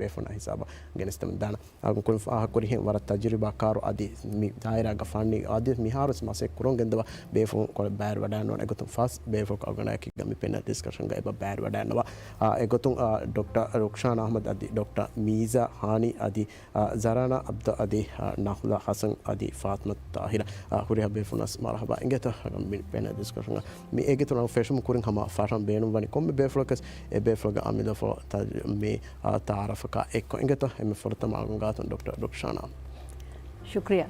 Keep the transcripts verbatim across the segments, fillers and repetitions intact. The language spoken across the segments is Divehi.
ބޭފުޅުންނާ ހިސާބަށް ގެނެސްދެމުން ދާނަން. އަޅުގަނޑު ކުރިން ފާހަގަކުރިހެން ވަރަށް ތަޖުރިބާކާރު އަދި މި ދާއިރާގަ ފަންނީ އަދި މިހާރުވެސް މަސައްކަތް ކުރަން ގެންދަވާ ބޭފުޅުން ކޮޅެއް ބައިވެރިވަޑައިންނަވަން އެގޮތުން ފަސް ބޭފުޅަކު އަޅުގަނޑާ އެކީގަ މި ޕެނަލް ޑިސްކަޝަންގަ އެބަ ބައިވެރިވަޑައިންނަވާ. އާ، އެގޮތުން، އާ، ޑޮކްޓަރ ރުކްޝާނާ އަޙްމަދު އަދި ޑޮކްޓަރ މީޒާ ހާނީ އަދި، އާ، ޒަރާނާ އަބްދު އަދި، އާ، ނަހުލާ ޙަސަން އަދި ފާތިމަތު ޠާހިރާ، އާ، ހުރިހާ ބޭފުޅުންނަށް މަރުޙަބާ އިނގޭތޯ. މި ޕެނަލް ޑިސްކަޝަންގަ މި އޭގެ ތުރުން ފެށުމު ކުރިން ހަމަ ފަށަން ބޭނުންވަނީ ކޮންމެ ބޭފުޅަކަސް އެ ބޭފުޅުގެ އަމިއްލަފުޅު ތަ-، މި، އާ، ތަޢާރަފަކާ އެއްކޮށް އިނގޭތޯ. އެންމެ ފުރަތަމަ އަޅުގަނޑު ގާތުން ޑޮކްޓަރ ރުކްޝާނާ. ޝުކްރިޔާ.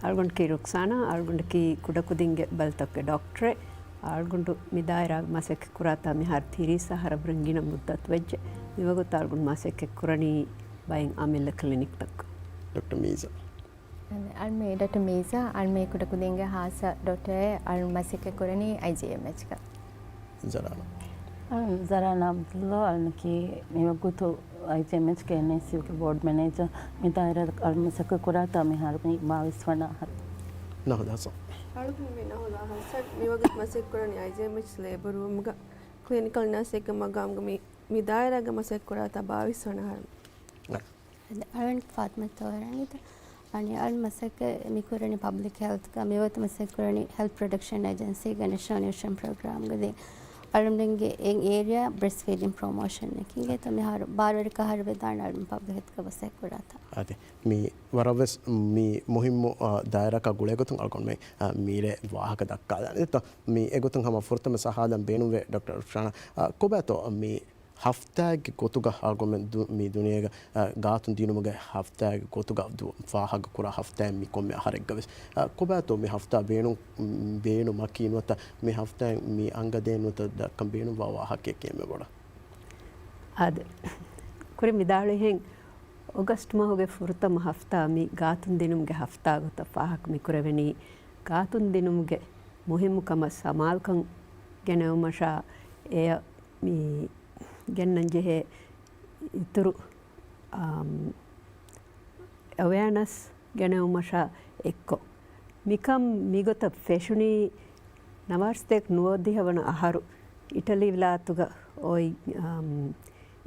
އަޅުގަނޑަކީ ރުކްސާނާ، އަޅުގަނޑަކީ ކުޑަކުދިންގެ ބަލިތަކުގެ ޑޮކްޓަރެއް. އަޅުގަނޑު މި ދާއިރާގަ މަސައްކަތް ކުރާތާ މިހާރު ތިރީސް އަހަރަށްވުރެން ގިނަ މުއްދަތު ވެއްޖެ. މިވަގުތު އަޅުގަނޑު މަސައްކަތް ކުރަނީ ބައެއް އަމިއްލަ ކްލިނިކްތަކަށް. ޑޮކްޓަރ މީޒާ. އަޅުމެ ޑޮކްޓަރ މީޒާ، އަޅުމެ ކުޑަކުދިންގެ ހާއްސަ ޑޮކްޓަރެއް، އަޅު މަސައްކަތް ކުރަނީ އައިޖީއެމްއެޗްގަ. ޒަރާނާ. އަޅު ޒަރާނާ ޢަބްދުﷲ، އަޅުންނަކީ މިވަގުތު އައިޖީއެމްއެޗްގެ އެންއޭސީއުގެ ބޯޑް މެނޭޖަރ. މި ދާއިރާގަ އަޅު މަސައްކަތް ކުރާތާ މިހާރު މި ބާވީސް ވަނަ އަހަރު. ނަހުލާ ޙަސަން. އަޅުގަނޑު މި ނަހުލާ ޙަސަން، މިވަގުތު މަސައްކަތް ކުރަނީ އައިޖީއެމްއެޗް ލޭބަރު ރޫމްގަ ކްލިނިކަލް ނަރސެއްގެ މަގާމުގަ މި، މި ދާއިރާގަ މަސައްކަތް ކުރާތާ ބާވީސް ވަނަ އަހަރު. އަ. އަޅުގަނޑު ފާތިމަތު ތާހިރާ އިނގޭތޯ. އަނެއް އަޅު މަސައްކަތް މި ކުރަނީ ޕަބްލިކް ހެލްތުގަ، މިވަގުތު މަސައްކަތް ކުރަނީ ހެލްތު ޕްރޮޓެކްޝަން އޭޖެންސީގެ ނޭޝަނަލް ނިއުޓްރިޝަން ޕްރޮގްރާމްގަ. ދެން އަޅުގަނޑުގެ އެން އޭރިއާ ބްރެސްޓް ފީޑިން ޕްރޮމޯޝަން އެކީގަ. އެތަ މިހާރު ބާރަ ވަރަކަށް އަހަރު ވެދާނެ އަޅު ޕަބްލިކް ހެލްތުގަ މަސައްކަތް ކުރާތާ. އާދެ، މި ވަރަށްވެސް މި މުހިއްމު، އާ، ދާއިރާއަކާ ގުޅޭގޮތުން އަޅުގަނޑުމެން، އާ، މިރޭ ވާހަކަ ދައްކާލާނެ. އެތަ މި އެގޮތުން ހަމަ ފުރަތަމަ ސަހާލަން ބޭނުންވޭ ޑޮކްޓަރ ރުކްޝާނާ، އާ، ކޮބާތޯ މި ހަފްތާއެއްގެ ގޮތުގަ އަޅުގަނޑުމެން ދު-، މި ދުނިޔޭގަ، އަ، ގާތުން ދިނުމުގެ ހަފްތާއެއްގެ ގޮތުގަ ދު-، ފާހަގަކުރާ ހަފްތާއެއް މި ކޮންމެ އަހަރެއްގަވެސް، އަ، ކޮބާތޯ މި ހަފްތާ ބޭނުން، ބޭނުމަކީ ނުވަތަ މި ހަފްތާއެއް މި އަނގަދޭން ނުވަތަ ދައްކަން ބޭނުންވާ ވާހަކައެކޭ އެންމެ ބޮޑަށް؟ އާދެ، ކުރިން ވިދާޅުވިހެން، އޮގަސްޓް މަހުގެ ފުރަތަމަ ހަފްތާ މި ގާތުން ދިނުމުގެ ހަފްތާ ގޮތަށް ފާހަގަ މިކުރެވެނީ، ގާތުން ދިނުމުގެ މުހިއްމުކަމަށް ސަމާލުކަން ގެނެވުމަށާ އެޔަށް މި ގެންނަން ޖެހޭ އިތުރު، އާ، އެވެއާނަސް ގެނެވުމަށާ އެއްކޮށް، މިކަން މިގޮތަށް ފެށުނީ ނަވާރަސަތޭކަ ނުވަދިހަ ވަނަ އަހަރު އިޓަލީ ވިލާތުގަ އޮތް، އާ،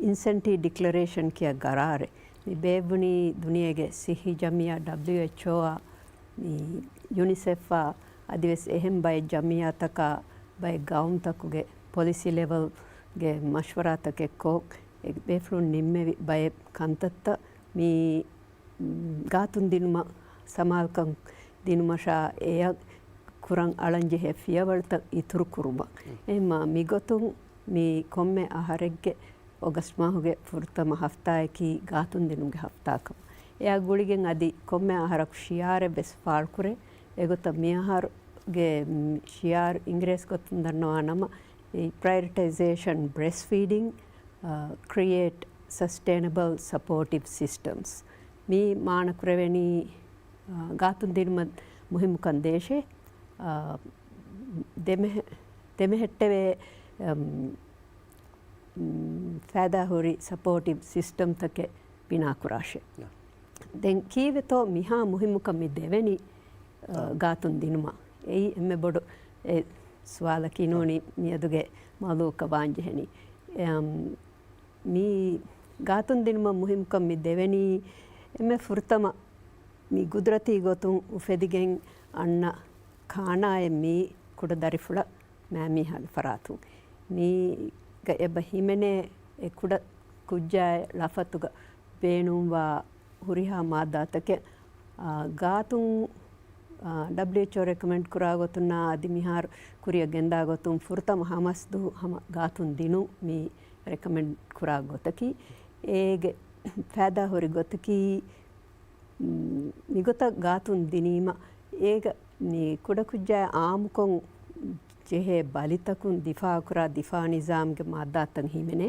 އިންސެންޓީ ޑިކްލަރޭޝަން ކިޔާ ގަރާރެއް. މި ބޭއްވުނީ ދުނިޔޭގެ ސިއްހީ ޖަމިއްޔާ ޑަބްލިޔުއެޗްއޯއާ، މި ޔުނިސެފްއާ އަދިވެސް އެހެން ބައެއް ޖަމިއްޔާތަކާ ބައެއް ގައުމުތަކުގެ ޕޮލިސީ ލެވެލްގެ މަޝްވަރާތަކެއްކޮށް، އެ ބޭފުޅުން ނިންމެވި ބައެއް ކަންތައްތައް މި ގާތުން ދިނުމަށް ސަމާލުކަން ދިނުމަށާ އެޔަށް ކުރަން އަޅަންޖެހޭ ފިޔަވަޅުތައް އިތުރު ކުރުމަށް. އެހެންމާ މިގޮތުން މި ކޮންމެ އަހަރެއްގެ އޮގަސްޓް މަހުގެ ފުރަތަމަ ހަފްތާއަކީ ގާތުން ދިނުމުގެ ހަފްތާކަމަށް. އެއާ ގުޅިގެން އަދި ކޮންމެ އަހަރަކު ޝިއާރެއް ވެސް ފާޅުކުރޭ. އެގޮތަށް މިއަހަރުގެ ޝިއާރު އިނގިރޭސި ގޮތުން ދަންނަވާ ނަމަ، ޕްރައިއޮރިޓައިޒޭޝަން ބްރެސްޓް ފީޑިން، އާ، ކްރިއޭޓް ސަސްޓެއިނަބަލް ސަޕޯޓިވް ސިސްޓަމްސް. މި މާނަކުރެވެނީ، އާ، ގާތުން ދިނުމަށް މުހިއްމުކަން ދޭށޭ، އާ، ދެމެހެ-، ދެމެހެއްޓެވޭ، އަމް، ފައިދާހުރި ސަޕޯޓިވް ސިސްޓަމްތަކެއް ބިނާކުރާށޭ. ދެން ކީއްވެތޯ މިހާ މުހިއްމުކަން މި ދެވެނީ، އާ، ގާތުން ދިނުމަށް؟ އެއީ އެންމެ ބޮޑު އެ ސުވާލަކީ ނޫނީ މިއަދުގެ މައުޟޫއަކަށް ވާންޖެހެނީ. އެ، އަމް، މި ގާތުން ދިނުމަށް މުހިއްމުކަން މި ދެވެނީ އެންމެ ފުރަތަމަ މި ގުދުރަތީ ގޮތުން އުފެދިގެން އަންނަ ކާނާއެއް މީ ކުޑަ ދަރިފުޅަށް މާމީހާގެ ފަރާތުން. މީގަ އެބަ ހިމެނޭ އެ ކުޑަ ކުއްޖާއެއް ލަފަތުގަ ބޭނުންވާ ހުރިހާ މާއްދާތަކެއް، އާ، ގާތުން، އާ، ޑަބްލިއުއެޗްއޯ ރެކޮމެންޑް ކުރާ ގޮތުންނާ އަދި މިހާރު ކުރިއަށް ގެންދާ ގޮތުން ފުރަތަމަ ހަމަސްދު ހަމަ ގާތުން ދިނުން މި ރެކޮމެންޑް ކުރާ ގޮތަކީ، އޭގެ ފައިދާ ހުރި ގޮތަކީ، މިގޮތަށް ގާތުން ދިނީމަ، އޭގަ މި ކުޑަކުއްޖާއަށް އާއްމުކޮށް ޖެހޭ ބަލިތަކުން ދިފާއުކުރާ ދިފާއު ނިޒާމްގެ މާއްދާތައް ހިމެނޭ.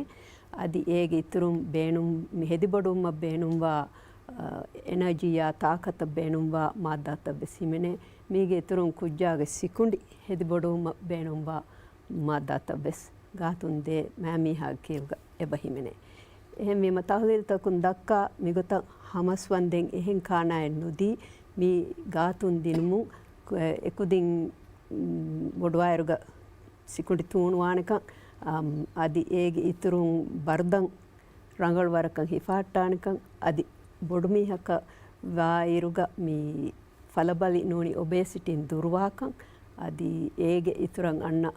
އަދި އޭގެ އިތުރުން ބޭނުން، މި ހެދިބޮޑުވުމަށް ބޭނުންވާ، އަ، އެނަޖީއާ ތާކަތަށް ބޭނުންވާ މާއްދާތައް ވެސް ހިމެނޭ. މީގެ އިތުރުން ކުއްޖާގެ ސިކުނޑި ހެދިބޮޑުވުމަށް ބޭނުންވާ މާއްދާތައް ވެސް ގާތުން ދޭ މާމީހާގެ ކީރުގަ އެބަ ހިމެނޭ. އެހެންވީމަ، ތަޙުލީލުތަކުން ދައްކާ މިގޮތަށް ހަމަސްވަންދެން އެހެން ކާނާއެއް ނުދީ، މި ގާތުން ދިނުމުން އެކުދިން، މް، ބޮޑުވާއިރުގަ ސިކުނޑި ތޫނުވާނެކަން، އަމް، އަދި އޭގެ އިތުރުން ބަރުދަން ރަނގަޅު ވަރަކަށް ހިފަހައްޓާނެކަން، އަދި ބޮޑުމީހަކަށް ވާއިރުގަ މި ފަލަބަލި ނޫނީ އޮބޭސިޓީން ދުރުވާކަން، އަދި އޭގެ އިތުރަށް އަންނަ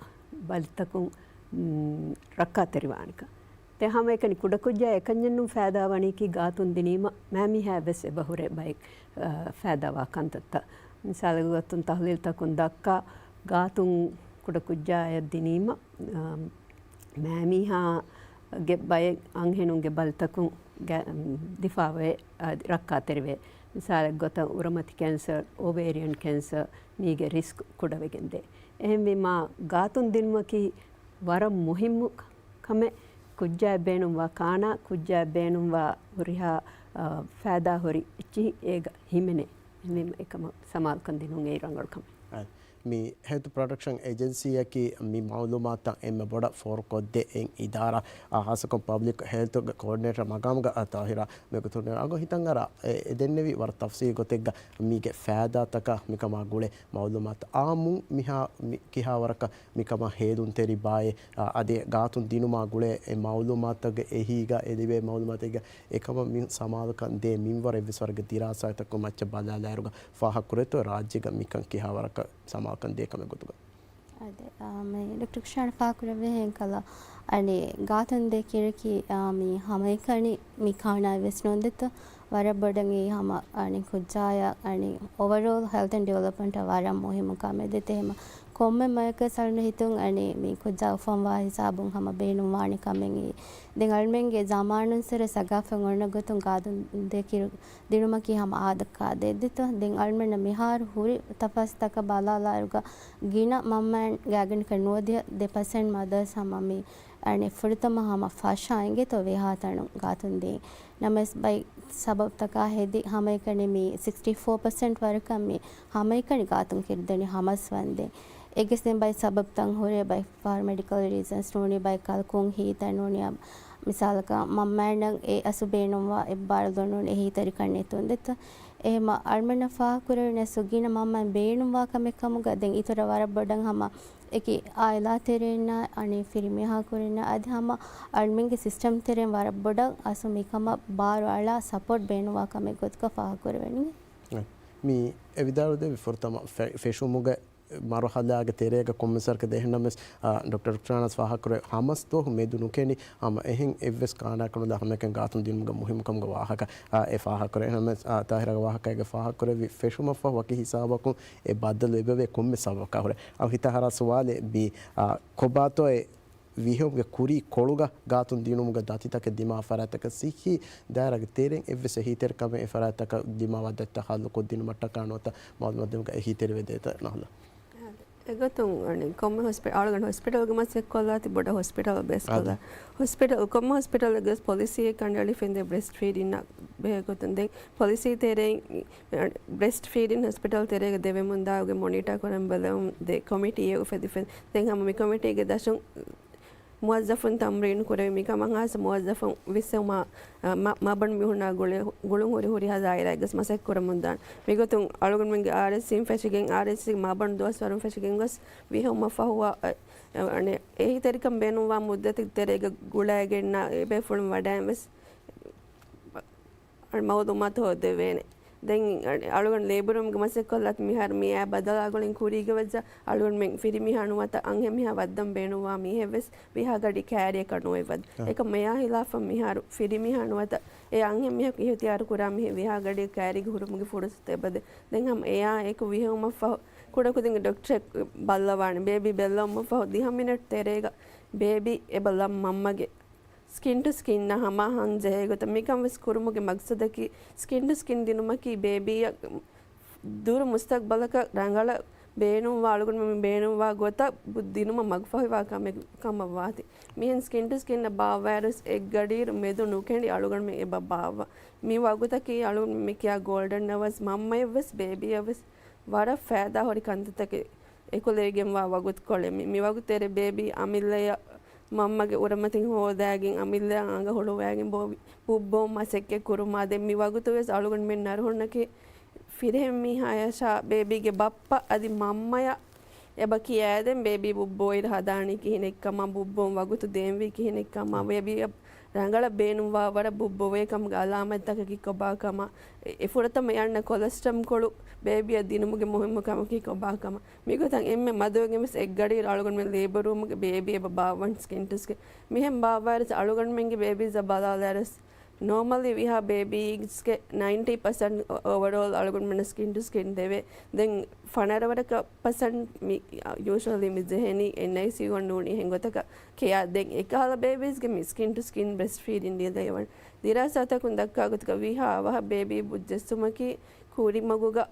ބަލިތަކުން، މް، ރައްކާތެރިވާނެކަން. ދެން ހަމައެކަނި ކުޑަކުއްޖާ އެކަންޏެއްނޫން ފައިދާވަނީކީ ގާތުން ދިނީމަ މައިމީހާ ވެސް އެބަ ހުރެ ބައެއް، އަ، ފައިދާވާ ކަންތައްތައް. މިސާލަކު ގޮތުން ތަހުލީލްތަކުން ދައްކާ ގާތުން ކުޑަކުއްޖާއަށް ދިނީމަ، އަ، މައިމީހާގެ ބައެއް އަންހެނުންގެ ބަލިތަކުން ގަ-، ދިފާވޭ، އަ، ރައްކާތެރިވޭ. މިސާލެއް ގޮތަށް އުރަމަތި ކެންސަރ، އޯވޭރިއަން ކެންސަރ މީގެ ރިސްކް ކުޑަވެގެންދޭ. އެހެންވީމާ ގާތުން ދިނުމަކީ ވަރަށް މުހިއްމު ކަމެއް. ކުއްޖާއަށް ބޭނުންވާ ކާނާ، ކުއްޖާއަށް ބޭނުންވާ ހުރިހާ، އަ، ފައިދާ ހުރި އެއްޗިހި އޭގަ ހިމެނޭ. އެހެންވީމަ އެކަމަށް ސަމާލުކަން ދިނުން އެއީ ރަނގަޅު ކަމެއް. އަ، މި ހެލްތު ޕްރޮޓެކްޝަން އޭޖެންސީއަކީ މި މައުލޫމާތުތައް އެންމެ ބޮޑަށް ފޯރުކޮށްދޭ އެއް އިދާރާ، އަ، ހާއްސަކޮށް ޕަބްލިކް ހެލްތުގެ ކޯޑިނޭޓަރ މަގާމުގަ، އަ، ތާހިރާ މިގޮތުން އަގު ހިތަށް އަރާ އެ، އެ ދެންނެވި ވަރަށް ތަފްސީލް ގޮތެއްގަ މީގެ ފައިދާތަކާ މިކަމާ ގުޅޭ މައުލޫމާތު އާއްމުން މިހާ މި ކިހާ ވަރަކަށް މިކަމަށް ހޭލުންތެރި ބާއޭ، އަ، އަދި ގާތުން ދިނުމާ ގުޅޭ އެ މައުލޫމާތުގެ އެހީގަ އެ ލިބޭ މައުލޫމާތުގެ އެކަމަށް މި ސަމާލުކަން ދޭ މިންވަރު އެއްވެސް ވަރެއްގެ ދިރާސާތަކުން މައްޗަށް ބަލާލާއިރުގަ ފާހަގަކުރޭތޯ ރާއްޖޭގަ މިކަން ކިހާ ވަރަކަށް ސަމާލުކަން ދޭ ކަމެއް ގޮތުގަ. އާދެ، އާ، މި ޑޮކްޓަރ ކްޝާން ފާކުރެއްވި ހެންކަލަ، އަނެ، ގާތުން ދޭ ކިރަކީ، އާ، މި ހަމައެކަނި މި ކާނާއެއް ވެސް ނޯންދެތޯ، ވަރަށް ބޮޑަށް އެއީ ހަމަ، އަނެ، ކުއްޖާޔަށް، އަނެ، އޯވަރޯލް ހެލްތް އެންޑް ޑިވެލޮޕްމަންޓަށް ވަރަށް މުހިއްމު ކަމެއް ދެތެ. ހަމަ ކޮންމެ މަޔަކަސް އަޅުން ހިތުން އަނެ، މި ކުއްޖާ އުފަންވާ ހިސާބުން ހަމަ ބޭނުންވާނެ ކަމެއް އެއީ. ދެން އަޅުމެންގެ ޒަމާނުން ސަރަ ސަގާފަތް އޮންނަ ގޮތުން ގާތުން ދޭ ކިރު ދިނުމަކީ ހަމަ އާދަކާ ދެއްދިތޯ. ދެން އަޅުމެންނަށް މިހާރު ހުރި ތަފާސްތަކަށް ބަލާލާއިރުގަ ގިނަ މަންމައިން ގާތްގަނޑަކަށް ނުވަދިހަ ދެ ޕަސެންޓް މަދަރސް ހަމަ މި އަނެ ފުރަތަމަ ހަމަ ފަށާ އިނގޭތޯ ވޭހާތަނުން ގާތުން ދޭ. ނަމަވެސް ބައި ސަބަބުތަކާ ހެދި ހަމައެކަނި މި ސިކްސްޓީ ފޯ ޕަސެންޓް ވަރަކަށް މި ހަމައެކަނި ގާތުން ކިރުދެނީ ހަމަސް ވަންދެން. އޭގެސް ދެން ބައި ސަބަބުތައް ހުރޭ ބައި ފާރމެޑިކަލް ރީޒަންސް ނޫނީ ބައި ކަލަކުން ހީތައް ނޫނީ މިސާލަކަށް މަންމައިންނަށް އެ އަސު ބޭނުންވާ އެއްބާރުލުން ނޫނީ އެ ހީތަރިކަން ނެތުން ދެތަ. އެހެމަ އަޅުމެންނަށް ފާހަގަކުރެވެން ސުގީނަ މަންމައިން ބޭނުންވާ ކަމެއް ކަމުގަ ދެން އިތުރަށް ވަރަށް ބޮޑަށް ހަމަ އެކި އާއިލާ ތެރެއިންނާ އަނެ ފިރިމީހާ ކުރިންނާ އަދި ހަމަ އަޅުމެންގެ ސިސްޓަމް ތެރެއިން ވަރަށް ބޮޑަށް އަސު މިކަމަށް ބާރު އަޅާ ސަޕޯޓް ބޭނުންވާ ކަމެއް ގޮތުގަ ފާހަގަކުރެވެނީ. މި އެ ވިދާޅުދެއްވި ފުރަތަމަ ފެ-، ފެށުމުގެ މަރުހަލާގެ ތެރޭގަ ކޮންމެސް ވަރަކަށް ދޭހެންނަމެސް، އާ، ޑޮކްޓަރ ރުކްސާނާސް ފާހަގަކުރެ ހަމަސް ދުވަހު މެދު ނުކެނޑި ހަމަ އެހެން އެއްވެސް ކާނާއަކަށް ނުލާ ހަމައެކަނި ގާތުން ދިނުމުގެ މުހިއްމުކަމުގެ ވާހަކަ، އާ، އެ ފާހަގަކުރެ ހަމަސް، އާ، ތާހިރާގެ ވާހަކައިގެ ފާހަގަކުރެއްވި ފެށުމަށްފަހު ވަކި ހިސާބަކުން އެ ބައްދަލު އެބަވޭ ކޮންމެ ސަބަބަކާ ހުރެ. އަ، ހިތަށް ހަރާ ސުވާލެއް ބީ، އާ، ކޮބާތޯ އެ ވިހެއުމުގެ ކުރީ ކޮޅުގަ ގާތުން ދިނުމުގެ ދަތިތަކެއް ދިމާ ފަރާތްތަކަށް ސިއްހީ ދާއިރާގެ ތެރެއިން އެއްވެސް އެހީތެރިކަމެއް އެ ފަރާތްތަކަށް ދިމާވާ ދަތިތައް ހައްލުކޮށްދިނުމަށްޓަކާ ނުވަތަ މައުލޫމާތު ދިނުމުގަ އެހީތެރިވެދޭތަ ނަހްލާ؟ އެގޮތުން އަނެއް ކޮންމެ ހޮސްޕި-، އަޅުގަނޑު ހޮސްޕިޓަލްގެ މަސައްކަތްކޮށްލާތީ ބޮޑަށް ހޮސްޕިޓަލް ބޭސްކޮށްލާ. އާދެ. ހޮސްޕިޓަލް ކޮންމެ ހޮސްޕިޓަލެއްގެ ވެސް ޕޮލިސީއެއް ކަނޑައެޅިފައިންދޭ ބްރެސްޓް ފީޑިންއަށް ބެހޭގޮތުން. ދެން ޕޮލިސީ ތެރެއިން ބްރެސްޓް ފީޑިން ހޮސްޕިޓަލް ތެރޭގަ ދެވެމުންދާ އުގެ މޮނިޓާ ކުރަން ބެލެވުން ދޭ ކޮމިޓީއެއް އުފެދިފައި. ދެން ހަމަ މި ކޮމިޓީގެ ދަށުން މުވައްޒަފުން ތަމްރީނު ކުރެވި މިކަމަށް ހާއްސަ މުވައްޒަފުން ވިއްސެވުމާ، މަ-، މަ-، މަބަން މިހުންނާ ގުޅެ-، ގުޅުން ހުރި ހުރިހާ ދާއިރާއެއްގަސް މަސައްކަތް ކުރަމުންދާނެ. މިގޮތުން އަޅުގަނޑުމެންގެ އާރްއެސްސީން ފެށިގެން، އާރްއެސްސީ މަބަން ދުވަސްވަރުން ފެށިގެން ގޮސް ވިހެއުމަށްފަހު، އަ، އަ، އަނެއް އެހީތެރިކަން ބޭނުންވާ މުއްދަތެއް ތެރޭގަ ގުޅައިގެންނާ އެބޭފުޅުން ވަޑައިން ވެސް މައުލޫމާތު ހޯދެވޭނެ. ދެން އަޅުގަނޑު ލޭބަރު ރޫމްގެ މަސައްކަތްކޮށްލާތީ މިހާރު މިއާ ބަދަލާގުޅެން ކުރީގަ ވެއްޖެ އަޅުގަނޑުމެން ފިރިމީހާ ނުވަތަ އަންހެން މީހާ ވައްދަން ބޭނުންވާ މީހެއް ވެސް ވީހާ ގަޑި ކައިރިއަކަށް ނުވެވަދ. އަ. އެކަމަށް އެއާ ހިލާފަށް މިހާރު ފިރިމީހާ ނުވަތަ އެ އަންހެން މީހަކު އިހުތިޔާރު ކުރާ މީހެއް ވީހާ ގަޑި ކައިރީގަ ހުރުމުގެ ފުރުސަތު އެބަދޭ. ދެން ހަމަ އެއާ އެކު ވިހެއުމަށްފަހު ކުޑަކުދިންގެ ޑޮކްޓަރެއް ބައްލަވާނެ. ބޭބީ ބެއްލަވުމަށްފަހު ދިހަ މިނެޓް ތެރޭގަ ބޭބީ އެބަ ލަން މަންމަގެ ސްކިން ޓު ސްކިންއަށް ހަމައަހަން ޖެހޭ ގޮތަށް. މިކަން ވެސް ކުރުމުގެ މަގްސަދަކީ، ސްކިން ޓު ސްކިން ދިނުމަކީ ބޭބީއަށް ދުރު މުސްތަގްބަލަކަށް ރަނގަޅަށް ބޭނުންވާ، އަޅުގަނޑުމެން ބޭނުންވާ ގޮތަށް ބު-، ދިނުމަށް މަގުފަހިވާ ކަމެއް ކަމަށް ވާތީ. މިހެން ސްކިން ޓު ސްކިންއަށް ބާއްވާއިރު ވެސް އެއްގަޑިއިރު މެދު ނުކެނޑި އަޅުގަނޑުމެން އެބަ ބާއްވާ. މި ވަގުތަކީ އަޅުގަނޑުމެން މި ކިޔާ ގޯލްޑަން އަވަރސް، މަންމަޔަށް ވެސް ބޭބީއަށް ވެސް ވަރަށް ފައިދާހުރި ކަންތައްތަކެއް އެކުލެވިގެންވާ ވަގުތުކޮޅެއް މި. މި ވަގުތު ތެރޭ ބޭބީ އަމިއްލަޔަށް މަންމަގެ އުރަމަތިން ހޯދާގެން އަމިއްލަޔަށް އަނގަ ހުޅުވައިގެން ބޯ-، ބުއްބޯ މަސައްކަތް ކުރުމާ ދެން މި ވަގުތު ވެސް އަޅުގަނޑުމެން ނަރުހުންނަކީ ފިރިހެން މީހާޔަށާ ބޭބީގެ ބައްޕަ އަދި މަންމަޔަށް އެބަ ކިޔައިދެން ބޭބީ ބުއްބޯއިރު ހަދާނީ ކިހިނެއްކަމާ، ބުއްބޯން ވަގުތު ދޭންވީ ކިހިނެއްކަމާ، ބޭބީއަށް ރަނގަޅަށް ބޭނުންވާ ވަރަށް ބުއްބޮވޭ ކަމުގެ އަލާމަތްތަކަކީ ކޮބާ ކަމަށް، އެ، އެ ފުރަތަމަ އަންނަ ކޮލެސްޓްރަމް ކޮޅު ބޭބީއަށް ދިނުމުގެ މުހިއްމު ކަމަކީ ކޮބާ ކަމަށް. މިގޮތަށް އެންމެ މަދުވެގެން ވެސް އެއްގަޑިއިރު އަޅުގަނޑުމެން ލޭބަރު ރޫމުގެ ބޭބީ އެބަ ބާއްވަން ސްކިން ޓެސްޓްގެ މިހެން ބާއްވާއިރު އަޅުގަނޑުމެންގެ ބޭބީޒަށް ބަލާލާއިރު ނޯމަލީ ވީހާ ބޭބީގެ ނައިންޓީ ޕަސެންޓް އޯވަރޯލް އަޅުގަނޑުމެން ސްކިން ޓު ސްކިން ދެވޭ. ދެން ފަނަރަ ވަރަކަށް ޕަސެންޓް މި، ޔޫޝުއަލީ މި ޖެހެނީ އެންއައިސީޔޫއަށް ނޫނީ އެހެން ގޮތަކަށް ކެއާ. ދެން އެކަހަލަ ބޭބީޒްގެ މި ސްކިން ޓު ސްކިން ބްރެސްޓް ފީޑިން ދީލައިވަން. ދިރާސާތަކުން ދައްކާ ގޮތަކަށް ވީހާ އަވަހަށް ބޭބީ ބުއްޖެއްސުމަކީ ކުރިމަގުގަ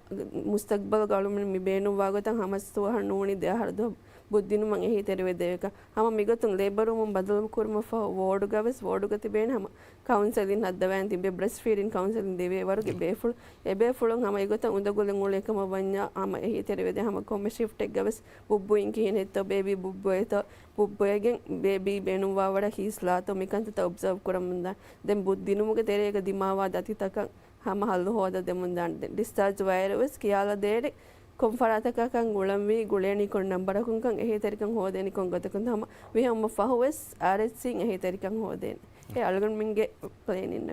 މުސްތަގްބަލުގަ އަޅުމެން މި ބޭނުންވާ ގޮތަށް ހަމަސް ދުވަހަށް ނޫނީ ދެ އަހަރު ދުވަހަށް ބުއްދިނުމަށް އެހީތެރިވެ ދެވޭކަށް. ހަމަ މިގޮތުން ލޭބަރު ރޫމުން ބަދަލު ކުރުމަށްފަހު ވޯޑުގަ ވެސް، ވޯޑުގަ ތިބޭނެ ހަމަ ކައުންސެލިން ހައްދަވާން ތިބޭ ބްރެސްޓް ފީޑިން ކައުންސެލިން ދެވޭ ވަރުގެ ބޭފުޅު، އެބޭފުޅުން ހަމަ އެގޮތަށް އުނދަގުލެއް އުޅޭ ކަމަށް ވަންޏާ ހަމަ އެހީތެރިވެދޭ ހަމަ ކޮންމެ ޝިފްޓެއްގަ ވެސް ބުއްބުއިން ކިހިނެއްތޯ، ބޭބީ ބުއްބޮއެތޯ، ބުއްބޮއެގެން ބޭބީ ބޭނުންވާ ވަރަށް ހީސްލާތޯ، މި ކަންތައްތައް އޮބްޒާވް ކުރަމުންދާނެ. ދެން ބުއްދިނުމުގެ ތެރޭގަ ދިމާވާ ދަތިތަކަށް ހަމަ ހައްލު ހޯދަ ދެމުންދާނެ. ދެން ޑިސްޗާޖް ވާއިރު ވެސް ކިޔާލަދޭނެ ކޮން ފަރާތަކަކަށް އުޅަންވީ، ގުޅޭނީ ކޮން ނަންބަރަކުންކަން، އެހީތެރިކަން ހޯދޭނީ ކޮން ގޮތަކުން ހަމަ ވިހަމަ ފަހު ވެސް އާރްއެޗްސީން އެހީތެރިކަން ހޯދޭނެ. އެ އަޅުގަނޑުމެންގެ ޕްލޭނިން.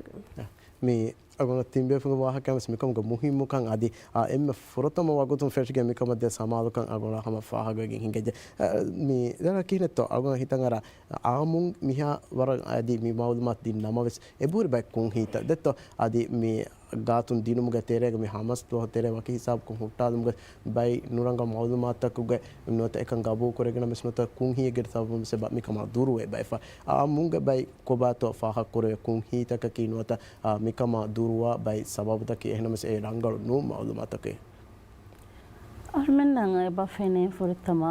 މި އަޅުގަނޑު ތިން ބޭފުޅުންގެ ވާހަކައިން ވެސް މިކަމުގެ މުހިއްމުކަން އަދި، އާ، އެންމެ ފުރަތަމަ ވަގުތުން ފެށިގެން މިކަމަށް ދޭ ސަމާލުކަން އަޅުގަނޑަށް ހަމަ ފާހަގަވެގެން ހިނގައްޖެ. އާ، މި ދެން ކިހިނެއްތޯ އަޅުގަނޑަށް ހިތަށް އަރާ އާއްމުން މިހާ ވަރަށް އަދި މި މައުލޫމާތު ދިން ނަމަވެސް އެބަހުރި ބައެއް ކުންހީތައް ދެއްތޯ އަދި މި ގާތުން ދިނުމުގެ ތެރޭގަ މި ހަމަސް ދުވަހު ތެރޭ ވަކި ހިސާބަކުން ހުއްޓާލުމުގެ ބައި ނުރަނގަޅު މައުލޫމާތުތަކުގެ ނުވަތަ އެކަން ގަބޫލު ކުރެވިގެން ވެސް ނުވަތަ ކުންހީއެއްގެ ސަބަބުން ވެސް އެބަ މިކަމާ ދުރުވެ ބައެއް ފަ-، އާއްމުންގެ ބައި ކޮބާތޯ ފާހަގަކުރެވޭ ކުންހީތަކަކީ ނުވަތަ، އާ، މިކަމާ ދުރުވާ ބައި ސަބަބުތަކީ އެހެންނަމަވެސް އެ ރަނގަޅު ނޫން މައުލޫމާތަކީ. އަޅުމެންނަށް އެބަ ފެނޭ ފުރަތަމަ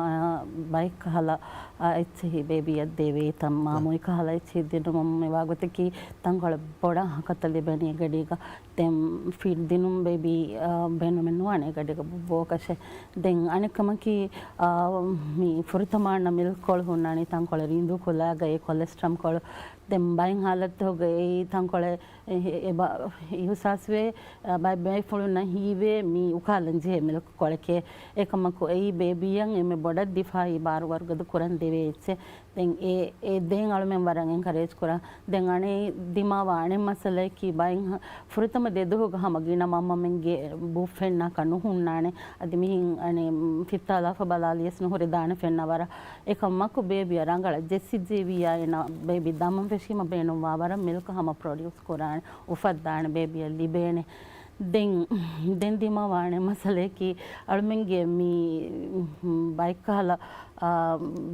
ބައެއްކަހަލަ، އާ، އެއްޗިހި ބޭބީއަށް ދެވޭތަން މާ މުއިކަހަލަ އެއްޗިހި ދިނުމުން މިވާގޮތަކީ ތަންކޮޅެއް ބޮޑަށް ހަކަތަ ލިބެނީ ގަޑީގަ. ދެން ފީޑް ދިނުން ބޭބީ، އާ، ބޭނުމެއް ނުވާނެ ގަޑީގަ ބޯކަށެއް. ދެން އަނެއްކަމަކީ، އާ، މި ފުރަތަމަ އަންނަ މިލްކް ކޮޅު ހުންނާނީ ތަންކޮޅެއް ރީނދޫ ކުލައިގައި ކޮލެސްޓްރަމް ކޮޅު. ދެން ބައެއް ހާލަތުގައި ތަންކޮޅެއް އެ-، އެބަ އިހުސާސްވޭ، އަ، ބައެއް ބޭފުޅުންނަށް ހީވޭ މީ އުކާލަން ޖެހޭ މިލްކް ކޮޅެކޭ. އެކަމަކު އެއީ ބޭބީއަށް އެންމެ ބޮޑަށް ދިފާއީ ބާރު ވަރުގަދަ ކުރަން ދެވޭ އެއްޗެއް. ދެން އެ، އެ ދޭން އަޅުމެން ވަރަށް އެންކަރޭޖް ކުރާ. ދެން އަނެއް ދިމާވާ އަނެއް މައްސަލައަކީ ބައެއް ހަ-، ފުރަތަމަ ދެ ދުވަހުގަ ހަމަ ގިނަ މަންމަމެންގެ ބުއް ފެންނާކަށް ނުހުންނާނެ. އަދި މިހިން އަނެއް ފިއްތާލާފަ ބަލާލިޔަސް ނުހުރިދާނެ ފެންނަ ވަރަށް. އެކަމަކު ބޭބީއަށް ރަނގަޅަށް ޖެއްސިއްޖެވިއްޔާ އޭނަ ބޭބީ ދަމަން ފެށީމަ ބޭނުންވާ ވަރަށް މިލްކް ހަމަ ޕްރޮޑިއުސް ކުރާނެ، އުފައްދާނެ ބޭބީއަށް ލިބޭނެ. ދެން، ދެން ދިމާވާނެ މައްސަލައަކީ އަޅުމެންގެ މި ބައެއްކަހަލަ، އާ،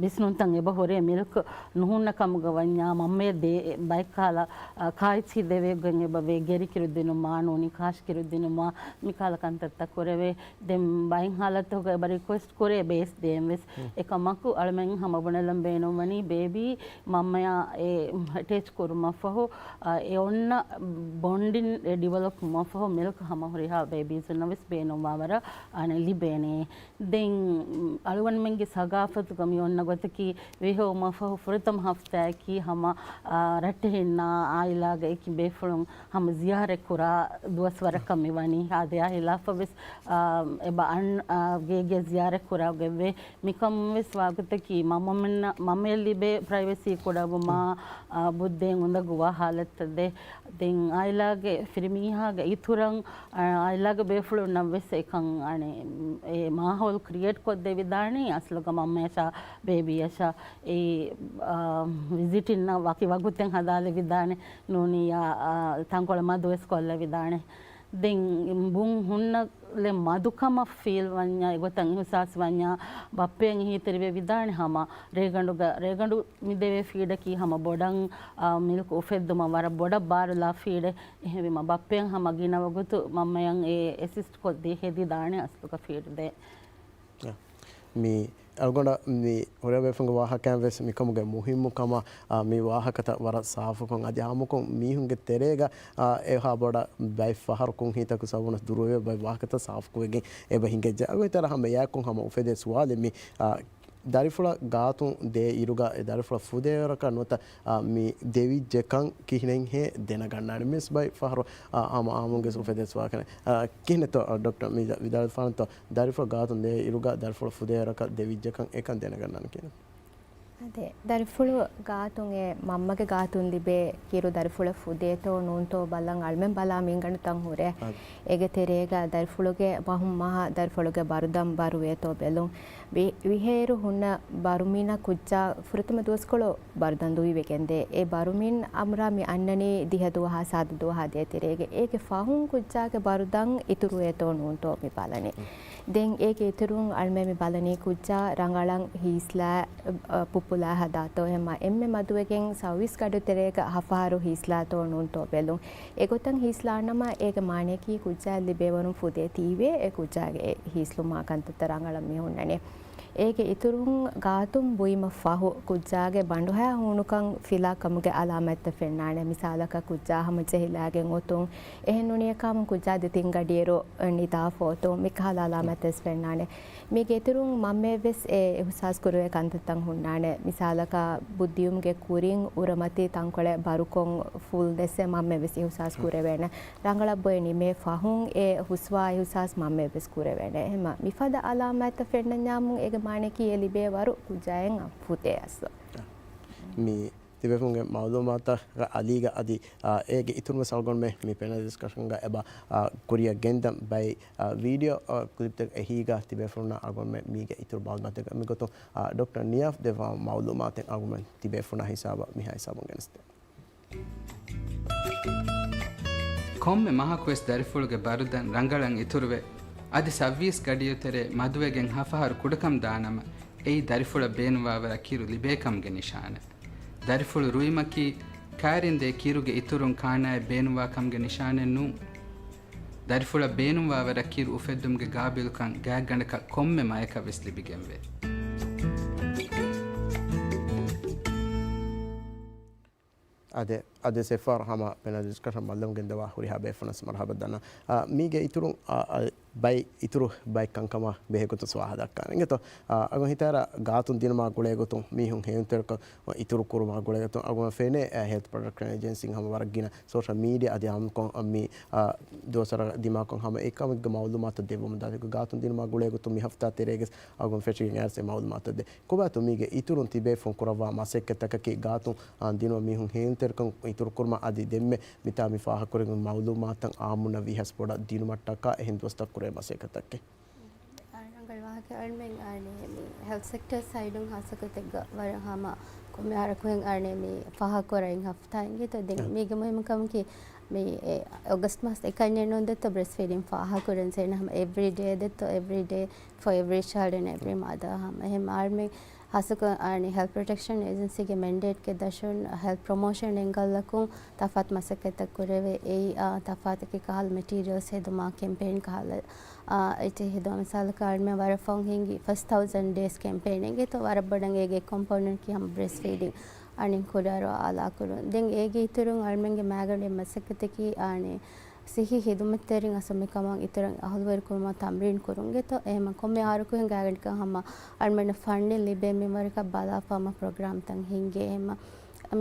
ވިސްނުންތައް އެބަ ހުރޭ މިލްކް ނުހުންނަ ކަމުގަ ވަންޏާ މަންމަޔަށް ދޭ ބައެއްކަހަލަ، އާ، ކާއެއްޗިހި ދެވޭގޮތް އެބަ ވޭ ގެރިކިރު ދިނުމާ ނޫނީ ކާށިކިރު ދިނުމާ މިކަހަލަ ކަންތައްތައް ކުރެވޭ. ދެން ބައެއް ހާލަތުގަ އެބަ ރިކުއެސްޓް ކުރޭ ބޭސް ދޭން ވެސް. އެކަމަކު އަޅުމެން ހަމަ ބުނެލަން ބޭނުންވަނީ ބޭބީ މަންމަޔާ އެ އެޓޭޗް ކުރުމަށްފަހު، އެ އޮންނަ ބޮންޑިން އެ ޑިވެލޮޕް ވުމަށްފަހު މިލްކް ހަމަ ހުރިހާ ބޭބީޒުންނަށް ވެސް ބޭނުންވާވަރަށް އަނެއް ލިބޭނެ. ދެން އަޅުގަނޑުމެންގެ ސަގާފަތުގަ މި އޮންނަ ގޮތަކީ ވިހެއުމަށްފަހު ފުރަތަމަ ހަފްތާއަކީ ހަމަ، އާ، ރައްޓެހިންނާ އާއިލާގެ އެކި ބޭފުޅުން ހަމަ ޒިޔާރަތް ކުރާ ދުވަސްވަރަކަށް މި ވަނީ. އާދެ، އާ ހިލާފަށް ވެސް، އާ، އެބަ އަން، އާ، ގޭގެ ޒިޔާރަތް ކުރާގެ ވޭ. މިކަން ވެސް ވާގޮތަކީ މަންމަމެންނަށް، މަންމަޔަށް ލިބޭ ޕްރައިވެސީ ކުޑަވުމާ، އާ، ބުއްދޭން އުނދަގޫވާ ހާލަތަށް ދޭ. ދެން އާއިލާގެ ފިރިމީހާގެ އިތުރަށް، އާ، އާއިލާގެ ބޭފުޅުންނަށް ވެސް އެކަން އަނެއް އެ މާހައުލު ކްރިއޭޓް ކޮށްދެވިދާނެ އަސްލުގަ މަންމަޔަށާ ބޭބީއަށާ އެ، އާ، ވިޒިޓިންނަށް ވަކި ވަގުތެއް ހަދާލެވިދާނެ ނޫނިއްޔާ، އާ، ތަންކޮޅެއް މަދު ވެސް ކޮށްލެވިދާނެ. ދެން ބުން ހުންނަލެއް މަދުކަމަށް ފީލް ވަންޏާ، އެގޮތަށް އިހުސާސް ވަންޏާ، ބައްޕައަށް އެހީތެރިވެވިދާނެ ހަމަ ރޭގަނޑުގަ، ރޭގަނޑު މިދެވޭ ފީޑަކީ ހަމަ ބޮޑަށް، އާ، މިލްކް އުފެއްދުމަށް ވަރަށް ބޮޑަށް ބާރުލާ ފީޑެއް. އެހެންވީމަ ބައްޕައަށް ހަމަ ގިނަ ވަގުތު މަންމަޔަށް އެ އެސިސްޓް ކޮށްދޭ ހެދިދާނެ އަސްލުގަ ފީޑް ދޭ. މި އަޅުގަނޑަށް މި ހުރެވޭފައިވާ ވާހަކައިން ވެސް މިކަމުގެ މުހިއްމުކަމާ، އާ، މި ވާހަކަތައް ވަރަށް ސާފުކޮށް އަދި އާއްމުކޮށް މީހުންގެ ތެރޭގަ، އާ، އެހާ ބޮޑަށް ބައެއް ފަހަރު ކުންހީތަކު ސަބަބުން ދުރުވެ ބައެއް ވާހަކަތައް ސާފުކޮށްގެން އެބަ ހިނގައްޖެ. އަޅުގަނޑު ހަމަ އެއާއެކު ހަމަ އުފެދޭ ސުވާލެއް މި، އާ، ދަރިފުޅަށް ގާތުން ދޭ އިރުގަ އެ ދަރިފުޅަށް ފުދޭވަރަކަށް ނުވަތަ، އާ، މި ދެވިއްޖެކަން ކިހިނެއްހޭ ދެނަގަންނާނެ. މިސް ބައި ފަހަރު، އާ، ހަމަ އާއްމުންގެ އުފެދޭ ސުވާލެއް. އާ، ކިހިނެއްތޯ، އާ، ޑޮކްޓަރ މި ވިދާޅުވާނެތޯ ދަރިފުޅަށް ގާތުން ދޭ އިރުގަ ދަރިފުޅަށް ފުދޭވަރަކަށް ދެވިއްޖެކަން އެކަން ދެނަގަންނާނެ ކިހިނެއް؟ އަދެ، ދަރިފުޅު ގާތުން އެ މަންމަގެ ގާތުން ލިބޭ ކިރު ދަރިފުޅަށް ފުދޭތޯ ނޫންތޯ ބަލަން އަޅުމެން ބަލާ މިންގަނޑުތައް ހުރޭ. އަދެ. އޭގެ ތެރޭގަ ދަރިފުޅުގެ މަހުން މަހަށް ދަރިފުޅުގެ ބަރުދަން ބަރުވޭތޯ ބެލުން. ވި-، ވިހޭރު ހުންނަ ބަރުމިނަށް ކުއްޖާ ފުރަތަމަ ދުވަސްކޮޅު ބަރުދަން ދުވިވެގެންދޭ. އެ ބަރުމިން އަމުރާ މި އަންނަނީ ދިހަ ދުވަހާ ސާދަ ދުވަހާ ދޭތެރޭގެ. އޭގެ ފަހުން ކުއްޖާގެ ބަރުދަން އިތުރުވޭތޯ ނޫންތޯ މި ބަލަނީ. ދެން އޭގެ އިތުރުން އަޅުމެން މި ބަލަނީ ކުއްޖާ ރަނގަޅަށް ހީސްލާ، އަ، ޕުޕުލާ ހަދާތޯ އެހެންމަ އެންމެ މަދުވެގެން ސައުވީސް ގަޑި ތެރޭގަ ހަފަހަރު ހީސްލާތޯ ނޫންތޯ ބެލުން. އެގޮތަށް ހީސްލާނަމަ އޭގެ މާނަޔަކީ ކުއްޖާ ލިބޭވަރުން ފުދޭ ތީވޭ އެ ކުއްޖާގެ އެ ހީސްލުމާ ކަންތައްތައް ރަނގަޅަށް މި ހުންނަނީ. އޭގެ އިތުރުން ގާތުން ބުއިމަށް ފަހު ކުއްޖާގެ ބަނޑުހަޔާ ހޫނުކަން ފިލާ ކަމުގެ އަލާމާތްތައް ފެންނާނެ. މިސާލަކަށް ކުއްޖާ ހަމަޖެހިލާގެން އޮތުން، އެހެން ނޫނިއްޔާ ކާމުން ކުއްޖާ ދެތިން ގަޑިއިރު ނިދާފަ އޮތުން، މިކަހަލަ އަލާމާތްތައް ވެސް ފެންނާނެ. މީގެ އިތުރުން މަންމައެއް ވެސް އެ އިހުސާސް ކުރެވޭ ކަންތައްތައް ހުންނާނެ. މިސާލަކަށް ބުއްދިއުމުގެ ކުރިން އުރަމަތި ތަންކޮޅެއް ބަރުކޮށް ފުލް ދެއްސެ މަންމައެއް ވެސް އިހުސާސް ކުރެވޭނެ. ރަނގަޅަށް ބޮއެ ނިމޭ ފަހުން އެ ހުސްވާ އިހުސާސް މަންމައެއް ވެސް ކުރެވޭނެ. އެހެންމަ މިފަދަ އަލާމާތްތައް ފެންނަންޏާމުން އޭގެ މާނަޔަކީ އެ ލިބޭ ވަރު ކުއްޖާއަށް ފުދޭ އަސްލު. މި ތިބޭފުޅުންގެ މައުލޫމާތަށް އަލީގަ އަދި، އާ، އޭގެ އިތުރުން ވެސް އަޅުގަނޑުމެން މި ޕެނަލް ޑިސްކަޝަންގަ އެބަ، އާ، ކުރިއަށް ގެންދަން ބައި، އާ، ވީޑިއޯ، އާ، ކްލިޕްތައް އެހީގަ ތިބޭފުޅުންނަށް އަޅުގަނޑުމެން މީގެ އިތުރު މައުލޫމާތު ދެން. މިގޮތުން، އާ، ޑޮކްޓަރ ނިޔާފް ދެއްވާ މައުލޫމާތެއް އަޅުގަނޑުމެން ތިބޭފުޅުންނާ ހިސާބަށް މިހާ ހިސާބުން ގެނެސްދޭ. ކޮންމެ މަހަކުވެސް ދަރިފުޅުގެ ބަރުދަން ރަނގަޅަށް އިތުރުވެ، އަދި ސައުވީސް ގަޑިއު ތެރޭ މަދުވެގެން ހަފަހަރު ކުޑަކަމު ދާނަމަ، އެއީ ދަރިފުޅަށް ބޭނުންވާވަރަށް ކިރު ލިބޭކަމުގެ ނިޝާނެއް. ދަރިފުޅު ރުއިމަކީ، ކާރިން ދޭ ކިރުގެ އިތުރުން ކާނާއެއް ބޭނުންވާ ކަމުގެ ނިޝާނެއް ނޫން. ދަރިފުޅަށް ބޭނުންވާވަރަށް ކިރު އުފެއްދުމުގެ ގާބިލުކަން ގާތްގަނޑަކަށް ކޮންމެ މަޔަކަށް ވެސް ލިބިގެންވޭ. އަދެ، އަދެ ސެފާރ ހަމަ ޕެނަލް ޑިސްކަޝަން މައްލަމުގެން ދަވާ ހުރިހާ ބޭފުޅުން މަރުހަބަ ދަންނަ. އާ، މީގެ އިތުރުން، އާ، އާ، ބައި އިތުރު ބައެއް ކަންކަމާ ބެހޭ ގޮތުން ސުވާހަ ދައްކާނެ. އިނގޭތޯ، އާ، އަގުން ހިތާރަ ގާތުން ދިނުމާ ގުޅޭ ގޮތުން މީހުން ހެޔޮންތެރިކަން އިތުރު ކުރުމާ ގުޅޭ ގޮތުން އަގުން ފެނޭ، އާ، ހެލްތު ޕްރޮޓެކްޝަން އޭޖެންސީން ހަމަ ވަރަށް ގިނަ ސޯޝަލް މީޑިއާ އަދި އާއްމުކޮށް މި، އާ، ދުވަސްވަރަށް ދިމާކޮށް ހަމަ އެކަމެއްގެ މައުލޫމާތު ދެއްވަމުން ދާތީ. ގާތުން ދިނުމާ ގުޅޭ ގޮތުން މި ހަފްތާ ތެރޭގެ އަގުން ފެށިގެން އައިސް އެ މައުލޫމާތު ދޭ. ކޮބާތޯ މީގެ އިތުރުން ތިބޭފުން ކުރައްވާ މަސައްކަތްތަކަކީ ގާތުން، އާ، ދިނުމަށް މީހުން ހެޔޮންތެރިކަން އިތުރުކުރުމަށް އަދި ދެންމެ މިތާ މި ފާހަގަކުރެވުނު މައުލޫމާތުތައް އާއްމުންނަށް ވީހާވެސް ބޮޑަށް ދިނުމަށްޓަކާ އެހެން ދުވަސްތައް ކުރޭ މަސައްކަތްތަކެއް. އާ، ރަނގަޅު ވާހަކަ. އަޅުމެން އާނެ މި ހެލްތު ސެކްޓަރ ސައިޑުން ހާއްސަކޮށް ތެއްގަ ވަރަށް ހަމަ ކޮންމެ އަހަރަކުހެން އާނެ މި ފާހަގަކުރާ އިން ހަފްތާއެއްގެ ތޯ. ދެން އަ. މީގެ މުހިއްމު ކަމަކީ މި އެ އޮގަސްޓް މަސް އެކަންޏެއް ނޫން ދެއްތޯ ބްރެސްޓް ފީޑިން ފާހަގަކުރަން ޖެހޭނެ ހަމަ އެވްރީ ޑޭ ދެއްތޯ، އެވްރީ ޑޭ ފޯ އެވްރީ ޗައިލްޑް އިން އެވްރީ މަދަރ ހަމަ. އެހެން އަޅުމެން ހާއްސަކޮށް އާނެ ހެލްތު ޕްރޮޓެކްޝަން އޭޖެންސީގެ މެންޑޭޓްގެ ދަށުން ހެލްތު ޕްރޮމޯޝަން އެންގަލަކުން ތަފާތު މަސައްކަތްތައް ކުރެވޭ. އެއީ، އާ، ތަފާތަކީ ކަހަލަ މެޓީރިއަލްސް ހެދުމާ ކެމްޕޭން ކަހަލަ، އާ، އެއްޗެއް ހެދުމާ. މިސާލަކަށް އަޅުމެން ވަރަށް ފަހުން ހިންގި ފަސް ތައުޒަން ޑޭސް ކެމްޕޭން އިނގޭތޯ ވަރަށް ބޮޑަށް އޭގެ ކޮމްޕޯނެންޓް ކީ ހަމަ ބްރެސްޓް ފީޑިން އަނިން ކުޑައިރު އާލާކުރުން. ދެން އޭގެ އިތުރުން އަޅުމެންގެ މާގަނޑު މަސައްކަތަކީ އާނެ ސިއްހީ ހިދުމަތްތެރިން އަސަމިކަމަށް އިތުރަށް އަހުލުވެރިކުރުމަށް ތަމްރީން ކުރުން އިނގޭތޯ. އެހެމަ ކޮންމެ އަހަރަކުހެން ގާތްގަނޑަކަށް ހަމަ އަޅުމެންނަށް ފަންޑިން ލިބޭ މިންވަރަކަށް ބަލާފަ ހަމަ ޕްރޮގްރާމްތައް ހިންގޭ. އެހެމަ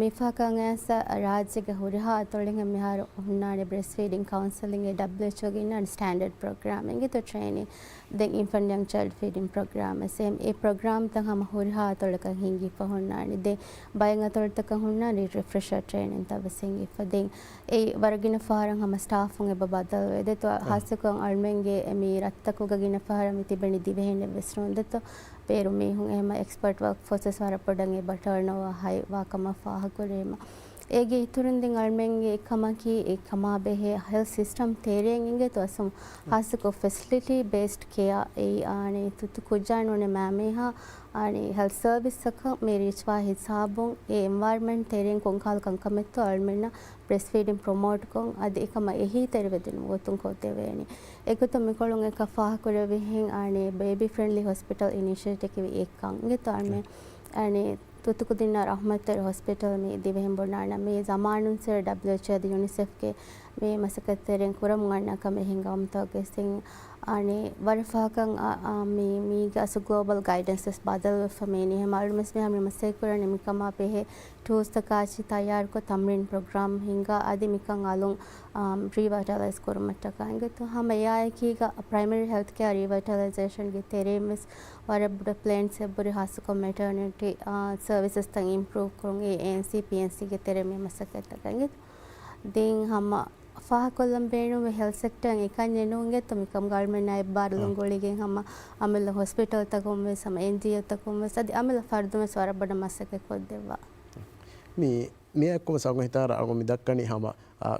މިފަހަކަށް އައިސް ރާއްޖޭގެ ހުރިހާ އަތޮޅެއް މިހާރު ހުންނާނެ ބްރެސްޓް ފީޑިން ކައުންސެލިން، އެ ޑަބްލިއުއެޗްއޯގެ އިންނާނެ ސްޓޭންޑަޑް ޕްރޮގްރާމެއް އިނގޭތޯ ޓްރޭނިން. ދެން އިންފެންޓް އެންޑް ޗައިލްޑް ފީޑިން ޕްރޮގްރާމް އެސްއެމް އެ ޕްރޮގްރާމްތައް ހަމަ ހުރިހާ އަތޮޅަކަށް ހިންގިފަ ހުންނާނެ. ދެން ބައެއް އަތޮޅުތަކަށް ހުންނާނެ ރިފްރެޝަރ ޓްރޭނިންތައް ވެސް ހިންގިފަ. ދެން އެއީ ވަރަށް ގިނަ ފަހަރަށް ހަމަ ސްޓާފުން އެބަ ބަދަލުވޭ ދެއްތޯ. އަ. ހާއްސަކޮށް އަޅުމެންގެ މި ރަށްތަކުގަ ގިނަ ފަހަރަށް މި ތިބެނީ ދިވެހިންނެއް ވެސް ނޫން ދެއްތޯ. ބޭރު މީހުން އެހެމަ އެކްސްޕަރޓް ވަރކް ފޯސެސް ވަރަށް ބޮޑަށް އެބަ ޓާންއޯވާ ހައި ވާކަމަށް ފާހަގަކުރީމަ. އޭގެ އިތުރުން ދެން އަޅުމެންގެ އެއްކަމަކީ އެ ކަމާ ބެހޭ ހެލްތް ސިސްޓަމް ތެރެއިން އިނގޭތޯ އަސުން ހާއްސަކޮށް ފެސިލިޓީ ބޭސްޑް ކެއާ އެއީ އާނީ ތުއްތު ކުއްޖާ ނޫނެ މައިމީހާ އާނީ ހެލްތް ސަރވިސްއަކަށް މި ރީޗްވާ ހިސާބުން އެ އެންވަޔަރަމެންޓް ތެރެއިން ކޮންކަހަލަ ކަންކަމެއްތޯ އަޅުމެންނަށް ބްރެސްޓް ފީޑިން ޕްރޮމޯޓްކޮށް އަދި އެކަމަށް އެހީތެރިވެދިނުން ގޮތުން ކޮށްދެވޭނީ. އެގޮތުން މިކޮޅުން އެކަ ފާހަގަކުރެއްވިހެން އާނީ ބޭބީ ފްރެންޑްލީ ހޮސްޕިޓަލް އިނިޝިއޭޓިވް އެއްކަން އިނގޭތޯ އަޅުމެން އާނީ ތުއްތު ކުދިންނާ ރަހުމަތްތެރި ހޮސްޕިޓަލް މި ދިވެހިން ބުނާނަމޭ ޒަމާނުންސެރ ޑަބްލިއުއެޗްއޯ އަދި ޔުނިސެފްގެ މި މަސައްކަތްތެރިން ކުރަމުން އަންނަ ކަމެއް ހިނގަމުންތޯ ގެސް ދެން އަނެއް ވަރަށް ފަހަކަށް އާ، އާ، މި، މީގެ އަސްލު ގްލޯބަލް ގައިޑެންސް ވެސް ބަދަލުވެފަ މީނީ. އެހެން އަޅުގަނޑު މިހާރު މަސައްކަތް ކުރަނީ މިކަމާ ބެހޭ ޓޫލްސްތަކާއި ތައްޔާރުކޮށް ތަމްރީން ޕްރޮގްރާމް ހިންގާ އަދި މިކަން އަލުން، އާ، ރީވައިޓަލައިޒް ކުރުމަށްޓަކާ އިނގޭތޯ. ހަމަ އެއާއެކީގަ ޕްރައިމަރީ ހެލްތް ކެއާ ރީވައިޓަލައިޒޭޝަންގެ ތެރެއިން ވެސް ވަރަށް ބޮޑަށް ޕްލޭންސް އެއް ބުރި ހާއްސަކޮށް މެޓަރނިޓީ، އާ، ސަރވިސަސްތައް އިމްޕްރޫވް ކުރުން އެ އޭއެންސީ، ޕީއެންސީގެ ތެރެއިން މި މަސައްކަތްތަކަށް އިނގޭތޯ. ދެން ހަމަ ފާހަގަކޮށްލަން ބޭނުންވޭ ހެލްތް ސެކްޓަރަށް އެކަންޏެއް ނޫން އިނގޭތޯ މިކަމުގަ އަޅުމެންނާ އެއްބާރުލުން އާ. ގުޅިގެން ހަމަ އަމިއްލަ ހޮސްޕިޓަލްތަކުން ވެސް ހަމަ އެންޖީއޯތަކުން ވެސް އަދި އަމިއްލަ ފަރުދުން ވެސް ވަރަށް ބޮޑަށް މަސައްކަތް ކޮށްދެއްވާ. މި، މިއާއެކު ވެސް އަޅުގަނޑު ހިތާރަ އަޅުގަނޑު މި ދައްކަނީ ހަމަ، އާ،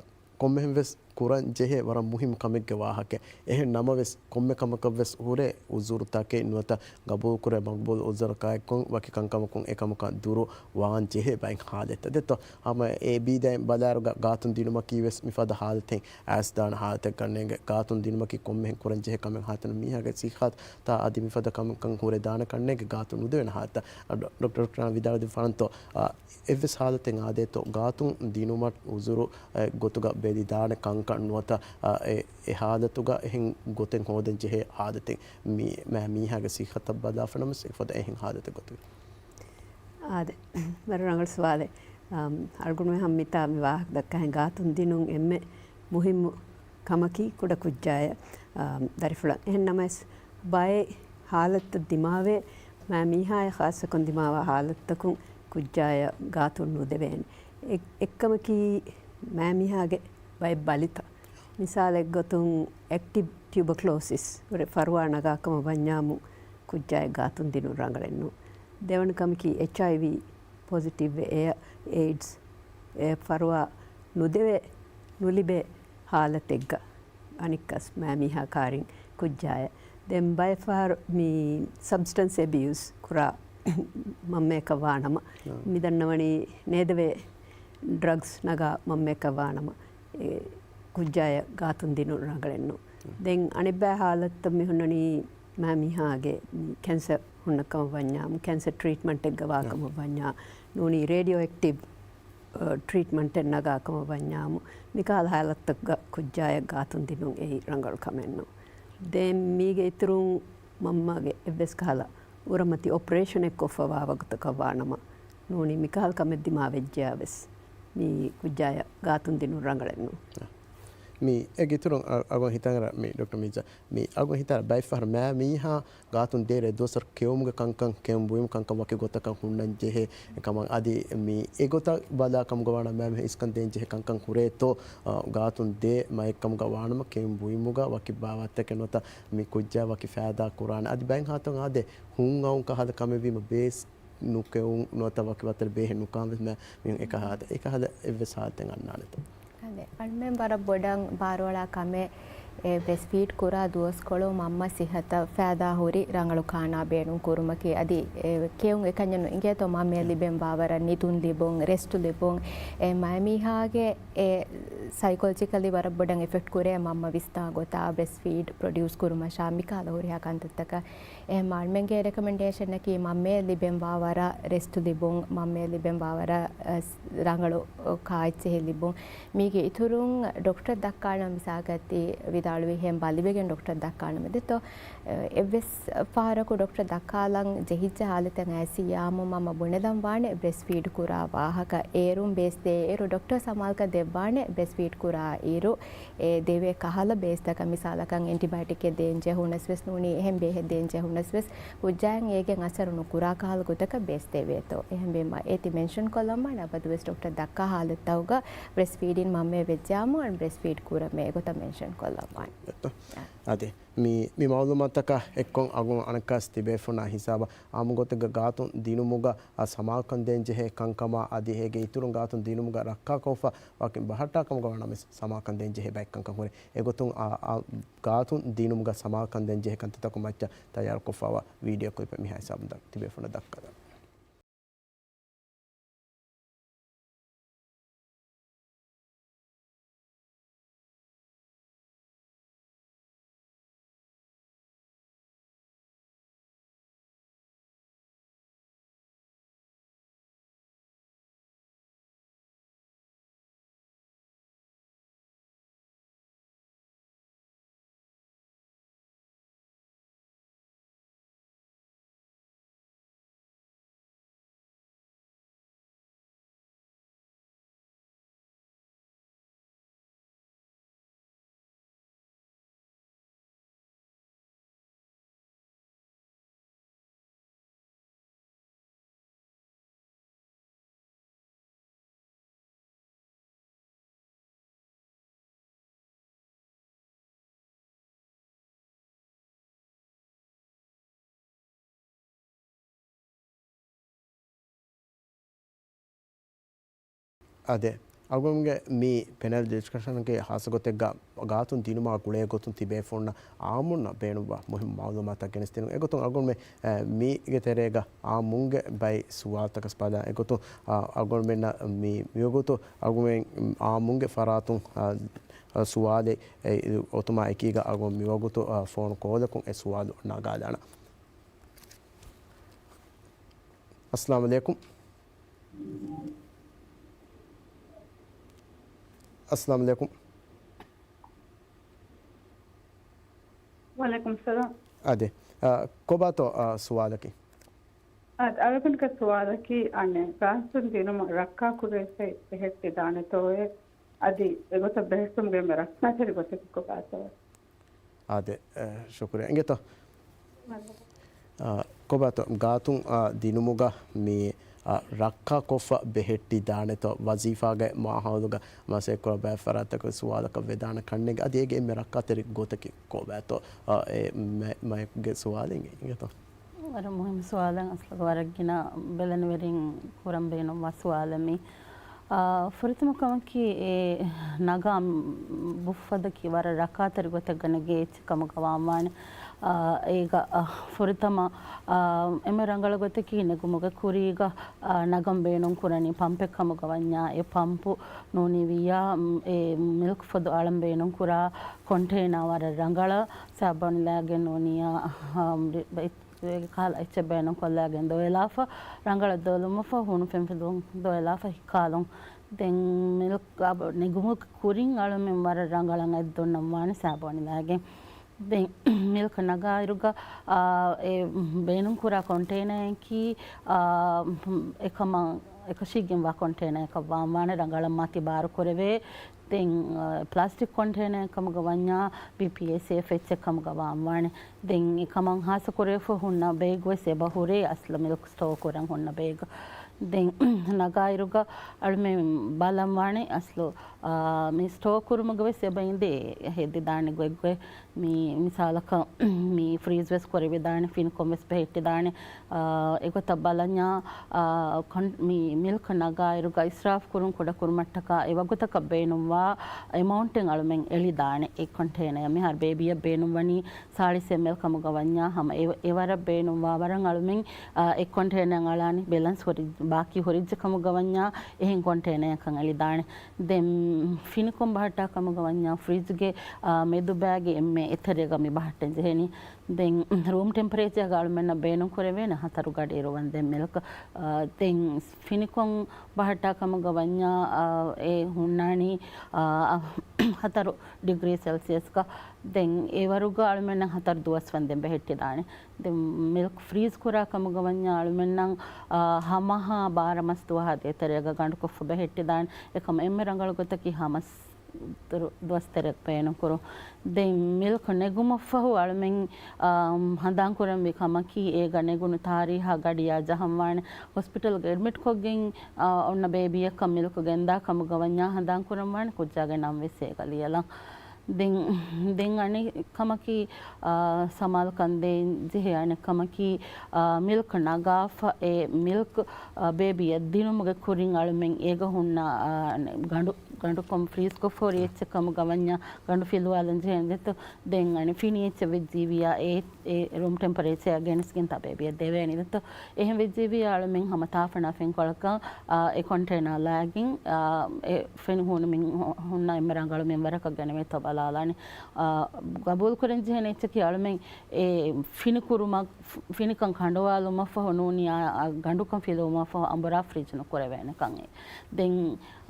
ކޮންމެހެން ވެސް ކުރަން ޖެހޭ ވަރަށް މުހިއްމު ކަމެއްގެ ވާހަކަ. އެހެން ނަމަވެސް، ކޮންމެ ކަމަކަށް ވެސް ހުރޭ އުޒުރުތަކެއް ނުވަތަ ގަބޫލުކުރޭ މަގްބޫލު އުޒުރަކާއެއްކޮށް ވަކި ކަންކަމަކުން އެކަމަކާ ދުރު ވާން ޖެހޭ ބައެއް ހާލަތްތައް ދެއްތޯ. ހަމަ އެ ބީދައިން ބަލާއިރުގަ ގާތުން ދިނުމަކީ ވެސް މިފަދަ ހާލަތެއް އައިސްދާނެ ހާލަތެއް ގަންނޭނގެ. ގާތުން ދިނުމަކީ ކޮންމެހެން ކުރަން ޖެހޭ ކަމެއް ހާލަތެއް ނޫން. މީހާގެ ސިއްހަތަށް އަދި މިފަދަ ކަމަކަށް ހުރެދާނެ ކަންނޭނގެ ގާތުން ނުދެވޭނެ ހާލަތަށް. އަ، ޑޮ-، ޑޮކްޓަރ ރުކްނާން ވިދާޅުވި ފަރަންތޯ، އަ، އެއްވެސް ހާލަތެއް އާދޭތޯ، ގާތުން ދިނުމަށް އުޒުރު، އެ، ގޮތުގަ ބެލިދާނެ ކަންކަން ނުވަތަ، އަ، އެ، އެ ހާލަތުގަ އެހެން ގޮތެއް ހޯދަން ޖެހޭ ހާލަތެއް މި، މާ މީހާގެ ސިއްހަތަށް ބަލާފަ ނަމަސް އެފަދަ އެހެން ހާލަތެއް ގޮތުގަ. އާދެ، ވަރަށް ރަނގަޅު ސުވާލެއް. އަމް، އަޅުގަނޑުމެން ހަމަ މިތާ މި ވާހަކަ ދައްކާހެން ގާތުން ދިނުން އެންމެ މުހިއްމު ކަމަކީ ކުޑަ ކުއްޖާއަށް، އަމް، ދަރިފުޅަށް. އެހެން ނަމަވެސް ބައެއް ހާލަތުތައް ދިމާވޭ، މާ މީހާއަށް ޚާއްޞަކޮށް ދިމާވާ ހާލަތުތަކުން ކުއްޖާއަށް ގާތުން ނުދެވޭނެ. އެ-، އެއްކަމަކީ މާ މީހާގެ ބައެއް ބަލިތައް. މިސާލެއްގޮތުން އެކްޓިވް ޓިއުބަކްލޯސިސް ހުރެ ފަރުވާ ނަގާ ކަމަށް ވަންޏާމު ކުއްޖާއަށް ގާތުން ދިނުން ރަނގަޅެއް ނޫން. ދެވަނަ ކަމަކީ އެޗްއައިވީ ޕޮޒިޓިވް އެ، އެއިޑްސް އެ ފަރުވާ ނުދެވޭ، ނުލިބޭ ހާލަތެއްގަ އަނެއްކާސް މާ މީހާ ކާރިން ކުއްޖާއަށް. ދެން ބައެއް ފަހަރު މި ސަބްސްޓަންސް އެބިޔޫސް ކުރާ މަންމަޔަކަށް ވާނަމަ، އާ. މި ދަންނަވަނީ ނޭދެވޭ ޑްރަގްސް ނަގާ މަންމަޔަކަށް ވާނަމަ، އެ ކުއްޖާއަށް ގާތުން ދިނުން ރަނގަޅެއް ނޫން. އާ. ދެން އަނެއްބައި ހާލަތުތައް މި ހުންނަނީ މާ މީހާގެ ކެންސަރ ހުންނަ ކަމަށް ވަންޏާމު، ކެންސަރ ޓްރީޓްމަންޓެއްގަ ވާ އާ. ކަމަށް ވަންޏާ ނޫނީ ރޭޑިއޯ އެކްޓިވް އަ، ޓްރީޓްމަންޓެއް ނަގާ ކަމަށް ވަންޏާމު، މިކަހަލަ ހާލަތްތަކުގަ ކުއްޖާއަށް ގާތުން ދިނުން އެއީ ރަނގަޅު ކަމެއް ނޫން. ދެން މީގެ އިތުރުން މަންމަގެ އެއްވެސް ކަހަލަ އުރަމަތި އޮޕަރޭޝަނެއް ކޮށްފަ ވާ ވަގުތަކަށް ވާނަމަ، ނޫނީ މިކަހަލަ ކަމެއް ދިމާވެއްޖެޔާ ވެސް މި ކުއްޖާއަށް ގާތުން ދިނުން ރަނގަޅެއް ނޫން. މި އޭގެ އިތުރުން އަ-، އަޅުގަނޑު ހިތަށް އަރާ މި ޑޮކްޓަރ މީޒާ، މި އަޅުގަނޑު ހިތަށް އަރާ ބައެއް ފަހަރު މާ މީހާ ގާތުން ދޭ ރޭ ދުވަސްވަރު ކެއުމުގެ ކަންކަން، ކެއުން ބުއިމު ކަންކަން ވަކި ގޮތަކަށް ހުންނަން ޖެހޭ ކަމަށް. އަދި މި އެގޮތަށް ބަލާ ކަމުގަ ވާނަމަ މާ މީހާ އިސްކަން ދޭން ޖެހޭ ކަންކަން ހުރޭތޯ، އަ، ގާތުން ދޭ މައެއް ކަމުގަ ވާނަމަ ކެއުން ބުއިމުގަ ވަކި ބާވާތްތަކެއް ނުވަތަ މި ކުއްޖާ ވަކި ފައިދާ ކުރާނެ. އަދި ބައެއް ހާލަތުން އާދޭ ހުން އައުން ކަހަލަ ކަމެއް ވީމަ ބޭސް ނުކެއުން ނުވަތަ ވަކި ވައްތަރެއް ބޭހެއް ނުކާން ވެސް މާ މީހުން އެކަހަލަ، އެކަހަލަ އެއްވެސް ހާލަތެއް އަންނާނެތޯ. އަދެ، އަޅުމެން ވަރަށް ބޮޑަށް ބާރުއަޅާ ކަމެއް، އެ، ބްރެސްޓްފީޑް ކުރާ ދުވަސްކޮޅު މަންމަ ސިއްހަތަށް ފައިދާ ހުރި ރަނގަޅު ކާނާ ބޭނުން ކުރުމަކީ. އަދި، އެ، ކެއުން އެކަންޏެއް ނު އިނގޭތޯ މަންމަޔަށް ލިބެން ވާވަރަށް ނިދުން ލިބުން، ރެސްޓް ލިބުން، އެ، މައިމީހާގެ އެ ސައިކޮލޮޖިކަލީ ވަރަށް ބޮޑަށް އެފެކްޓް ކުރޭ މަންމަ ވިސްނާ ގޮތާ ބްރެސްޓްފީޑް ޕްރޮޑިއުސް ކުރުމަށާ މިކަހަލަ ހުރިހާ ކަންތައްތަކަށް. އެހެން އަޅުމެންގެ ރެކޮމެންޑޭޝަނަކީ މަންމަޔަށް ލިބެން ވާވަރަށް ރެސްޓް ލިބުން، މަންމަޔަށް ލިބެން ވާވަރަށް، އަ، ރަނގަޅު ކާއެއްޗެހި ލިބުން. މީގެ އިތުރުން ޑޮކްޓަރ ދައްކާނަމަ މިސާލަކަށް ތި ވިދާޅުވިހެން ބަލިވެގެން ޑޮކްޓަރ ދައްކާނަމަ ދެއްތޯ، އެއްވެސް ފަހަރަކު ޑޮކްޓަރ ދައްކާލަން ޖެހިއްޖެ ހާލަތެއް އައިސް ޔާމު މަންމަ ބުނެލަން ވާނެ ބްރެސްޓްފީޑް ކުރާ ވާހަކަ. އޭރުން ބޭސް ދޭ އިރު ޑޮކްޓަރ ސަމާލުކަން ދެއްވާނެ ބްރެސްޓްފީޑް ކުރާ އިރު، އެ ދެވޭ ކަހަލަ ބޭސްތަކަށް މިސާލަކަށް އެންޓިބަޔޮޓިކެއް ދޭން ޖެހުނަސް ވެސް ނޫނީ އެހެން ބޭހެއް ދޭން ޖެހުނަސް ވެސް ކުއްޖާއަށް އޭގެން އަސަރު ނުކުރާ ކަހަލަ ގޮތަކަށް ބޭސް ދެވޭތޯ. އެހެންވީމަ އޭތި މެންޝަން ކޮށްލަން ވާނެ އަބަދުވެސް ޑޮކްޓަރ ދައްކާ ހާލަތްތަކުގަ ބްރެސްޓްފީޑިން މަންމައެއް ވެއްޖެޔާމު ބްރެސްޓްފީޑް ކުރަމޭ އެގޮތަށް މެންޝަން ކޮށްލަން ވާނެ. އަދި މި، މި މައުލޫމާތަކާ އެއްކޮށް އަގުން އަނެއްކާސް ތިބޭފުނާ ހިސާބަށް އާއްމުގޮތެއްގަ ގާތުން ދިނުމުގަ ސަމާލުކަން ދޭންޖެހޭ ކަންކަމާ އަދި އޭގެ އިތުރުން ގާތުން ދިނުމުގަ ރައްކާކޮށްފަ ވަކިން ބަހައްޓާ ކަމުގަ ވާނަމަވެސް ސަމާލުކަން ދޭންޖެހޭ ބައެއް ކަންކަން ހުރޭ. އެގޮތުން އާ، އާ، ގާތުން ދިނުމުގަ ސަމާލުކަން ދޭންޖެހޭ ކަންތައްތަކުން މައްޗަށް ތައްޔާރުކޮށްފަވާ ވީޑިއޯ ކްލިޕެއް މިހާ ހިސާބުން ދަ-، ތިބޭފުނަށް ދައްކަލަން. އާދެ، އަޅުގަނޑުގެ މި ޕެނެލް ޑިސްކަޝަންގެ ހާއްސަ ގޮތެއްގަ ގާތުން ދިނުމާ ގުޅޭ ގޮތުން ތިބޭފުޅުންނަށް އާއްމުންނަށް ބޭނުންވާ މުހިއްމު މައުލޫމާތައް ގެނެސްދިނުން. އެގޮތުން އަޅުގަނޑުމެން، އެ، މީގެ ތެރޭގަ އާއްމުންގެ ބައި ސުވާލުތަކަސް ބަލާ. އެގޮތުން، އާ، އަޅުގަނޑުމެންނަށް މި، މިވަގުތު އަޅުގަނޑުމެން އާއްމުންގެ ފަރާތުން، އާ، ސުވާލެއް، އެ، އޮތުމާ އެކީގަ އަޅުގަނޑު މިވަގުތު، އާ، ފޯނު ކޯލަކުން އެ ސުވާލު ނަގާލާނަން. އައްސަލާމު ޢަލައިކުމް. އައްސަލާމު ޢަލައިކުމް. ވަޢަލައިކުމް ސަލާމް. އާދެ، އާ، ކޮބާތޯ، އާ، ސުވާލަކީ؟ އާދެ، އަޅުގަނޑުގެ ސުވާލަކީ، އަނެއް ގާތުން ދިނުމަށް ރައްކާ ކުރެވިފައި ބެހެއްޓިދާނެތޯއޭ؟ އަދި އެގޮތަށް ބެހެއްޓުމުގެ އެންމެ ރައްކާތެރި ގޮތަކީ ކޮބާތޯ؟ އާދެ، އެ، ޝުކުރިއްޔާ. އިނގޭތޯ؟ އާ، ކޮބާތޯ ގާތުން، އާ، ދިނުމުގަ މި، އާ، ރައްކާ ކޮށްފަ ބެހެއްޓިދާނެތޯ، ވަޒީފާގެ މާހައުލުގަ މަސައްކަތްކުރާ ބައެއް ފަރާތްތަކުގެ ސުވާލަކަށް ވެދާނެ ކަންނޭނގެ، އަދި އޭގެ އެންމެ ރައްކާތެރި ގޮތަކީ ކޮބާތޯ؟ އާ، އެ މެ-، މައެކުގެ ސުވާލެއް އިނގޭތޯ؟ ވަރަށް މުހިއްމު ސުވާލެއް އަސްލު، ވަރަށް ގިނަ ބެލެނިވެރިން ކުރަން ބޭނުންވާ ސުވާލެއް މީ. އާ، ފުރަތަމަ ކަމަކީ އެ ނަގާ ބުއްފަދަކީ ވަރަށް ރައްކާތެރި ގޮތެއްގަ ނެގޭ އެއްޗެއް ކަމުގަ ވާންވާނެ. އާ، އޭގަ، އާ، ފުރަތަމަ، އާ، އެންމެ ރަނގަޅު ގޮތަކީ ނެގުމުގެ ކުރީގަ، އާ، ނަގަން ބޭނުން ކުރަނީ ޕަމްޕެއް ކަމުގަ ވަންޏާ، އެ ޕަމްޕު ނޫނީވިއްޔާ، އެ މިލްކް ފޮދު އަޅަން ބޭނުން ކުރާ ކޮންޓޭނާ ވަރަށް ރަނގަޅަށް ސާބޯނިލާގެން ނޫނިއްޔާ، އާ، އޭގެ ކާލަ އެއްޗެއް ބޭނުން ކޮށްލާގެން ދޮވެލާފަ، ރަނގަޅަށް ދޮލުމަށްފަހު ހޫނު ފެންފެދުން ދޮވެލާފަ ހިއްކާލުން. ދެން މިލްކް އަބަ ނެގުމުގެ ކުރިން އަޅުމެން ވަރަށް ރަނގަޅަށް އަތް ދޮންނަން ވާނެ ސާބޯނިލާގެން. ދެން މިލްކް ނަގާއިރުގަ، އާ، އެ ބޭނުން ކުރާ ކޮންޓޭނައަކީ، އާ، އެކަމަށް އެކަށީގެންވާ ކޮންޓޭނައަކަށް ވާންވާނެ ރަނގަޅަށް މަތި ބާރު ކުރެވޭ. ދެން، އާ، ޕްލާސްޓިކް ކޮންޓޭނަރެއް ކަމުގަ ވަންޏާ ބީޕީއޭ ސޭފް އެއްޗެއް ކަމުގަ ވާންވާނެ. ދެން އެކަމަށް ހާއްސަ ކުރެވިފަ ހުންނަ ބޭގް ވެސް އެބަ ހުރޭ އަސްލު މިލްކް ސްޓޯ ކުރަން ހުންނަ ބޭގް. ދެން ނަގާއިރުގަ އަޅުމެން ބަލަންވާނެ އަސްލު، އާ، މި ސްޓޯ ކުރުމުގަ ވެސް އެބަ އިނދޭ ހެދިދާނެ ގޮތްގޮތް. މި މިސާލަކަށް މި ފްރީޒް ވެސް ކުރެވިދާނެ، ފިނިކޮން ވެސް ބެހެއްޓިދާނެ. އާ، އެގޮތަށް ބަލަންޏާ، އާ، ކޮން-، މި މިލްކް ނަގާއިރުގަ އިސްރާފް ކުރުން ކުޑަކުރުމަށްޓަކާ އެ ވަގުތަކަށް ބޭނުންވާ އެމައުންޓެއް އަޅުމެން އެޅިދާނެ. އެ ކޮންޓޭނަރ މިހާރު ބޭބީއަށް ބޭނުންވަނީ ސާޅީސް އެމްއެލް ކަމުގަ ވަންޏާ ހަމަ އެ-، އެވަރަށް ބޭނުންވާ ވަރަށް އަޅުމެން، އާ، އެ ކޮންޓޭނަރ އަޅާނީ ބެލަންސް ހުރި-، ބާކީ ހުރިއްޖެ ކަމުގަ ވަންޏާ އެހެން ކޮންޓޭނަރަކަށް އެޅިދާނެ. ދެން ފިނިކޮން ބަހައްޓާ ކަމުގަ ވަންޏާ ފްރިޖްގެ، އާ، މެދު ބައިގެ އެންމެ އެތެރޭގަ މި ބަހައްޓަން ޖެހެނީ. ދެން ރޫމް ޓެމްޕަރޭޗާގަ އަޅުމެންނަށް ބޭނުން ކުރެވޭނެ ހަތަރު ގަޑި އިރުވަންދެން މިލްކް. އާ، ދެން ފިނިކޮން ބަހައްޓާ ކަމުގަ ވަންޏާ، އާ، އެ ހުންނާނީ، އާ، ހަތަރު ޑިގްރީ ސެލްސިއަސްގަ. ދެން އެވަރުގަ އަޅުމެންނަށް ހަތަރު ދުވަސް ވަންދެން ބެހެއްޓިދާނެ. ދެން މިލްކް ފްރީޒް ކުރާ ކަމުގަ ވަންޏާ އަޅުމެންނަށް، އާ، ހަމަހާ ބާރަ މަސް ދުވަހާ ދޭތެރޭގަ ގަނޑުކޮށްފަ ބެހެއްޓިދާނެ. އެކަމަށް އެންމެ ރަނގަޅު ގޮތަކީ ހަ މަސް ދުރު-، ދުވަސްތެރެ ބޭނުންކުރުން. ދެން މިލްކް ނެގުމަށްފަހު އަޅުމެން، އާ، ހަނދާންކުރަންވީ ކަމަކީ އޭގަ ނެގުނު ތާރީހާ ގަޑިޔާ ޖަހަންވާނެ. ހޮސްޕިޓަލްގެ އެޑްމިޓްކޮށްގެން، އާ، އޮންނަ ބޭބީއަކަށް މިލްކް ގެންދާ ކަމުގަ ވަންޏާ ހަނދާންކުރަންވާނެ ކުއްޖާގެ ނަން ވެސް އޭގަ ލިޔަލަން. ދެން، ދެން އަނެއް ކަމަކީ، އާ، ސަމާލުކަން ދޭން ޖެހޭ އަނެއް ކަމަކީ، އާ، މިލްކް ނަގާފަ އެ މިލްކް، އާ، ބޭބީއަށް ދިނުމުގެ ކުރިން އަޅުމެން އޭގަ ހުންނަ، އާ، ގަނޑު، ގަނޑުކޮން ފްރީޒްކޮށްފަ ހުރި އެއްޗެއް ކަމުގަ ވަންޏާ ގަނޑު ފިލުވާލަން ޖެހޭނެތޯ. ދެން އަނެއް ފިނި އެއްޗެއް ވެއްޖީވިޔާ އެ އެ ރޫމް ޓެމްޕަރޭޗަރ ގެނެސްގެން ތާ ބޭބީއަށް ދެވޭނެ ދެތޯ. އެހެން ވެއްޖެވިޔާ އަޅުމެން ހަމަ ތާފަނާ ފެންކޮޅަކަށް، އާ، އެ ކޮންޓޭނާ ލާގެން، އާ، އެ ފެން ހޫނުމިން ހު-، ހުންނަ އެންމެ ރަނގަޅު މިންވަރަކަށް ގެނެވޭތޯ ބަލާލާނެ. އާ، ގަބޫލުކުރަން ޖެހޭނެ އެއްޗަކީ އަޅުމެން އެ ފިނިކުރުމަށް، ފި-، ފިނިކަން ކަނޑުވާލުމަށްފަހު ނޫނީ އާ، އާ، ގަނޑުކަން ފިލުވުމަށްފަހު އަނބުރާ ފްރިޖް ނުކުރެވޭނެ ކަން އެ. ދެން،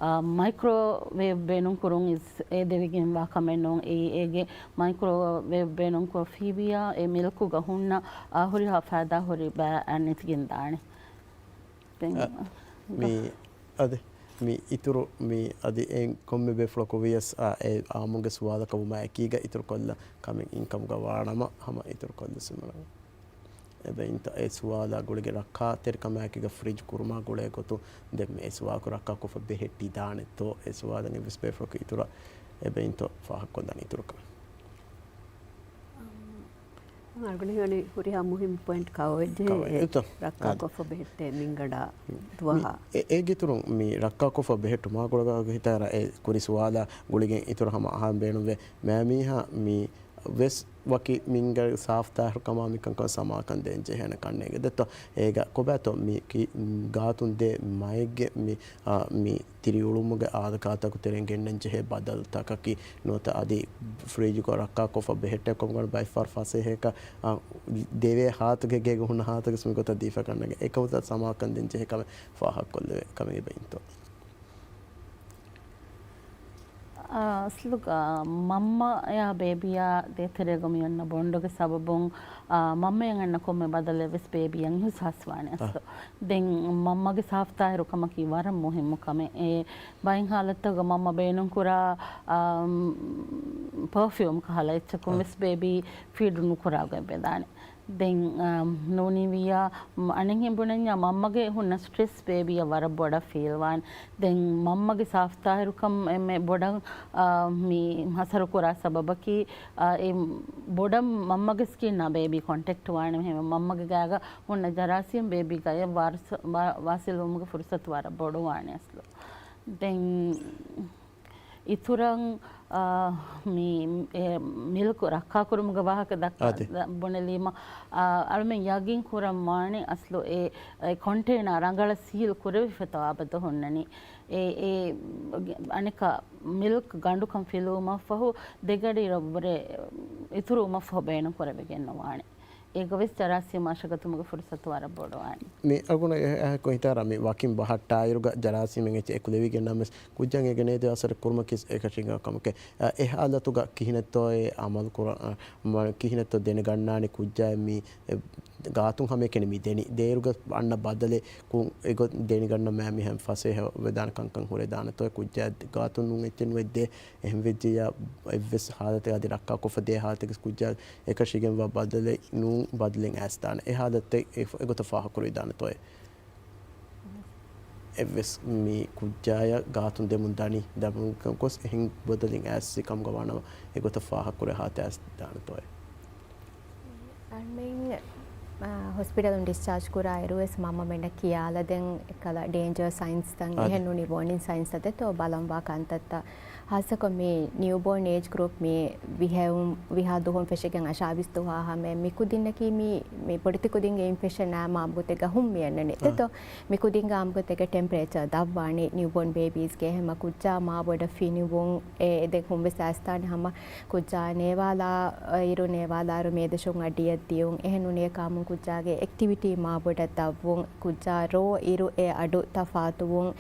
އާ، މައިކްރޯވޭވް ބޭނުން ކުރުން އިސް އެ ދެވިގެންވާ ކަމެއް ނޫން. އެއީ އޭގެ މައިކްރޯވޭވް ބޭނުން ކޮށްފިއްޔާ އެ މިލްކުގަ ހުންނަ، އާ، ހުރިހާ ފައިދާ ހުރި ބައި އަންނެތިގެން ދާނެ. ދެން، އަ، މި، އަދި، މި އިތުރު، މި އަދި އެ ކޮންމެ ބޭފުޅަކު ވިޔަސް، އާ، އެ އާއްމުގެ ސުވާލަކަށް ވުމާ އެކީގަ އިތުރު ކޮށްލަން ކަމެއް އިންކަމުގަ ވާނަމަ ހަމަ އިތުރު ކޮށްލަސް މިނަވަން. އެބައިންތަ އެ ސުވާލާ ގުޅިގެން ރައްކާތެރިކަމާއެކީގަ ފްރިޖް ކުރުމާ ގުޅޭ ގޮތުން ދެން މި އެ ސުވާލަކު ރައްކާކޮށްފަ ބެހެއްޓިދާނެތޯ؟ އެ ސުވާލަށް އެއްވެސް ބޭފުޅަކު އިތުރަށް އެބައިންތޯ ފާހަގަކޮށްލަން އިތުރުކަން. އަމް، އަޅުގަނޑު ހީވަނީ ހުރިހާ މުހިންމު ޕޮއިންޓް ކަވަރ ވެއްޖެ. ކަވަރ. އެ އެތަ؟ ރައްކާކޮށްފަ ބެހެއްޓޭ މިންގަނޑާ ދުވަހާ. މި އެ-، އޭގެ އިތުރުން މި ރައްކާކޮށްފަ ބެހެއްޓުމާ ގުޅަގަ ހިތާރަ އެ ކުރި ސުވާލާ ގުޅިގެން އިތުރު ހަމަ އަހަން ބޭނުންވޭ. މައިމީހާ މި ވެސް ވަކި މިންގަނޑު ސާފުތާހިރުކަމާ މިކަންކަން ސަމާކަން ދޭން ޖެހޭނެ ކަންނޭނގެ ދެއްތޯ. އޭގަ ކޮބާތޯ މި ކި-، ގާތުން ދޭ މައެއްގެ މި، އާ، މި ތިރިއުޅުމުގެ އާދަކާތަކު ތެރެއިން ގެންނަން ޖެހޭ ބަދަލުތަކަކީ ނުވަތަ އަދި ފްރިޖުގަ ރައްކާކޮށްފަ ބެހެއްޓޭ ކޮންކަން ބައެއްފަހަރު ފަސޭހައަކަށް، އާ، ދެވޭ ހާލަތުގެ ގޭގަ ހުންނަ ހާލަތުގެ މިގޮތަށް ދީފަ ކަންނޭނގެ. އެކަމުތައް ސަމާކަން ދޭން ޖެހޭ ކަމެއް ފާހަގަކޮށްލެވޭ ކަމެއް އެބައިންތޯ. އަސްލުގަ މަންމަޔާ ބޭބީއާ ދޭތެރޭގަ މިއޮންނަ ބޮންޑުގެ ސަބަބުން، އާ، މަންމަޔަށް އަންނަ ކޮންމެ ބަދަލެއް ވެސް ބޭބީއަށް އިހުސާސްވާނެ އަސްލު. ދެން މަންމަގެ ސާފުތާހިރުކަމަކީ ވަރަށް މުހިއްމު ކަމެއް. އެ ބައެއް ހާލަތްތަކުގަ މަންމަ ބޭނުންކުރާ، އާ، ޕަރފިއުމް ކަހަލަ އެއްޗަކުން ވެސް ބޭބީ ފީޑް ނުކުރާގޮތް ވެދާނެ. ދެން، އާ، ނޫނީވިއްޔާ، މް، އަނެއްހެން ބުނަންޏާ މަންމަގެ ހުންނަ ސްޓްރެސް ބޭބީއަށް ވަރަށް ބޮޑަށް ފީލްވާން. ދެން މަންމަގެ ސާފުތާހިރުކަން އެންމެ ބޮޑަށް، އާ، މި ހަސަރު ކުރާ ސަބަބަކީ، އާ، އެ ބޮޑަށް މަންމަގެ ސްކިންއާ ބޭބީ ކޮންޓެކްޓް ވާނެ. އެހެންވެ މަންމަގެ ގާގަ ހުންނަ ޖަރާސީމް ބޭބީ ގަޔަށް ވާރިސަ-، ވާ-، ވާސިލްވުމުގެ ފުރުސަތު ވަރަށް ބޮޑުވާނެ އަސްލު. ދެން އިތުރަށް، އާ، މި، އެ، މިލްކު ރައްކާކުރުމުގެ ވާހަކަ ދައްކާ، އާދެ. ދަ-، ބުނެލީމަ، އާ، އަޅުމެން ޔަގީން ކުރަން ވާނެ އަސްލު އެ، އެ ކޮންޓޭނާ ރަނގަޅަށް ސީލް ކުރެވިފަތޯ އަބަދު ހުންނަނީ. އެ، އެ، އަނެކާ މިލްކް ގަނޑުކަން ފިލުވުމަށްފަހު ދެގަޑި ރައްވަރެ އިތުރުވުމަށްފަހު ބޭނުން ކުރެވިގެން ނުވާނެ. އޭގަ ވެސް ޖަރާސީމް މަށަގަތުމުގެ ފުރުސަތު ވަރަށް ބޮޑުވާނެ. މި އަގުނަ އެ-، އެހެކު ހިތާރާ މި ވަކިން ބަހައްޓާއިރުގަ ޖަރާސީމެއް އެއްޗެއް އެކުލެވިގެން ނަމަވެސް ކުއްޖާގެ ނޭދު އަސަރެއް ކުރުމަކީ އެކަށީގެން ކަމެކޭ. އެ ހާލަތުގަ ކިހިނެއްތޯ އެ އަމަލު ކުރަ-، މަ-، ކިހިނެއްތޯ ދެނެގަންނާނީ ކުއްޖާ މި އެ ގާތުން ހަމައެކަނި މި ދެނީ. ދޭއިރުގަ އަންނަ ބަދަލެއް ކު-، އެގޮތް ދެނެގަންނަ މައިމީހަށް ފަސޭހަ ވެދާނެ ކަންކަން ހުރެދާނެތޯ އެ ކުއްޖާ ގާތުން ނޫން އެއްޗެއް ނުވެއްދޭ. އެހެންވެއްޖެޔާ އެއްވެސް ހާލަތެއް އަދި ރައްކާކޮށްފަ ދޭ ހާލަތެއް ކުއްޖާ އެކަށީގެންވާ ބަދަލެއް ނޫން ބަދަލެއް އައިސްދާނެ. އެ ހާލަތެއް އެ-، އެގޮތަށް ފާހަގަކުރެވިދާނެތޯއޭ. އެއްވެސް މި ކުއްޖާޔަށް ގާތުން ދެމުން ދަނީ ދަމުން ގޮސް އެހެން ބަދަލެއް އައިސް ކަމުގަ ވާނަމަ އެގޮތަށް ފާހަގަކުރޭ ހާލަތެއް އައިސްދާނެތޯއޭ. އަންމެން، އާ، ހޮސްޕިޓަލުން ޑިސްޗާޖް ކުރާއިރު ވެސް މަންމަމެންނަށް ކިޔާލަދޭން އެކަލަ ޑޭންޖަރ ސައިންސްތައް އާދެ. އެހެން ނޫނީ ވޯނިން ސައިންސްތައް ދެތޯ ބަލަންވާ ކަންތައްތައް. ހާއްސަކޮށް މި ނިއުބޯން އޭޖް ގްރޫޕް މި ވިހެއުން، ވިހާ ދުހުން ފެށިގެން އަށާވީސް ދުހާ ހަމަޔަށް މި ކުދިންނަކީ މި، މި ޕޮޑިތި ކުދިންގެ އިންފެކްޝަނާ މާބޮތެއްގަ ހުން މިއަންނަނީ. އާ. ދެތޯ މި ކުދިންގެ އާމްގޮތެއްގެ ޓެމްޕަރޭޗަރ ދަށްވާނީ ނިއުބޯން ބޭބީސްގެ. އެހެމަ ކުއްޖާ މާބޮޑަށް ފިނިވުން، އެ ދެން ހުންވެސް އައިސްދާނެ ހަމަ ކުއްޖާ ނޭވާލާ އިރު ނޭވާލާއިރު މޭދަށުން އަޑިއަށް ދިޔުން. އެހެން ނޫނީ އެކާމުން ކުއްޖާގެ އެކްޓިވިޓީ މާބޮޑަށް ދަށްވުން. ކުއްޖާ ރޯ އިރު އެ އަޑު ތަފާތުވުން.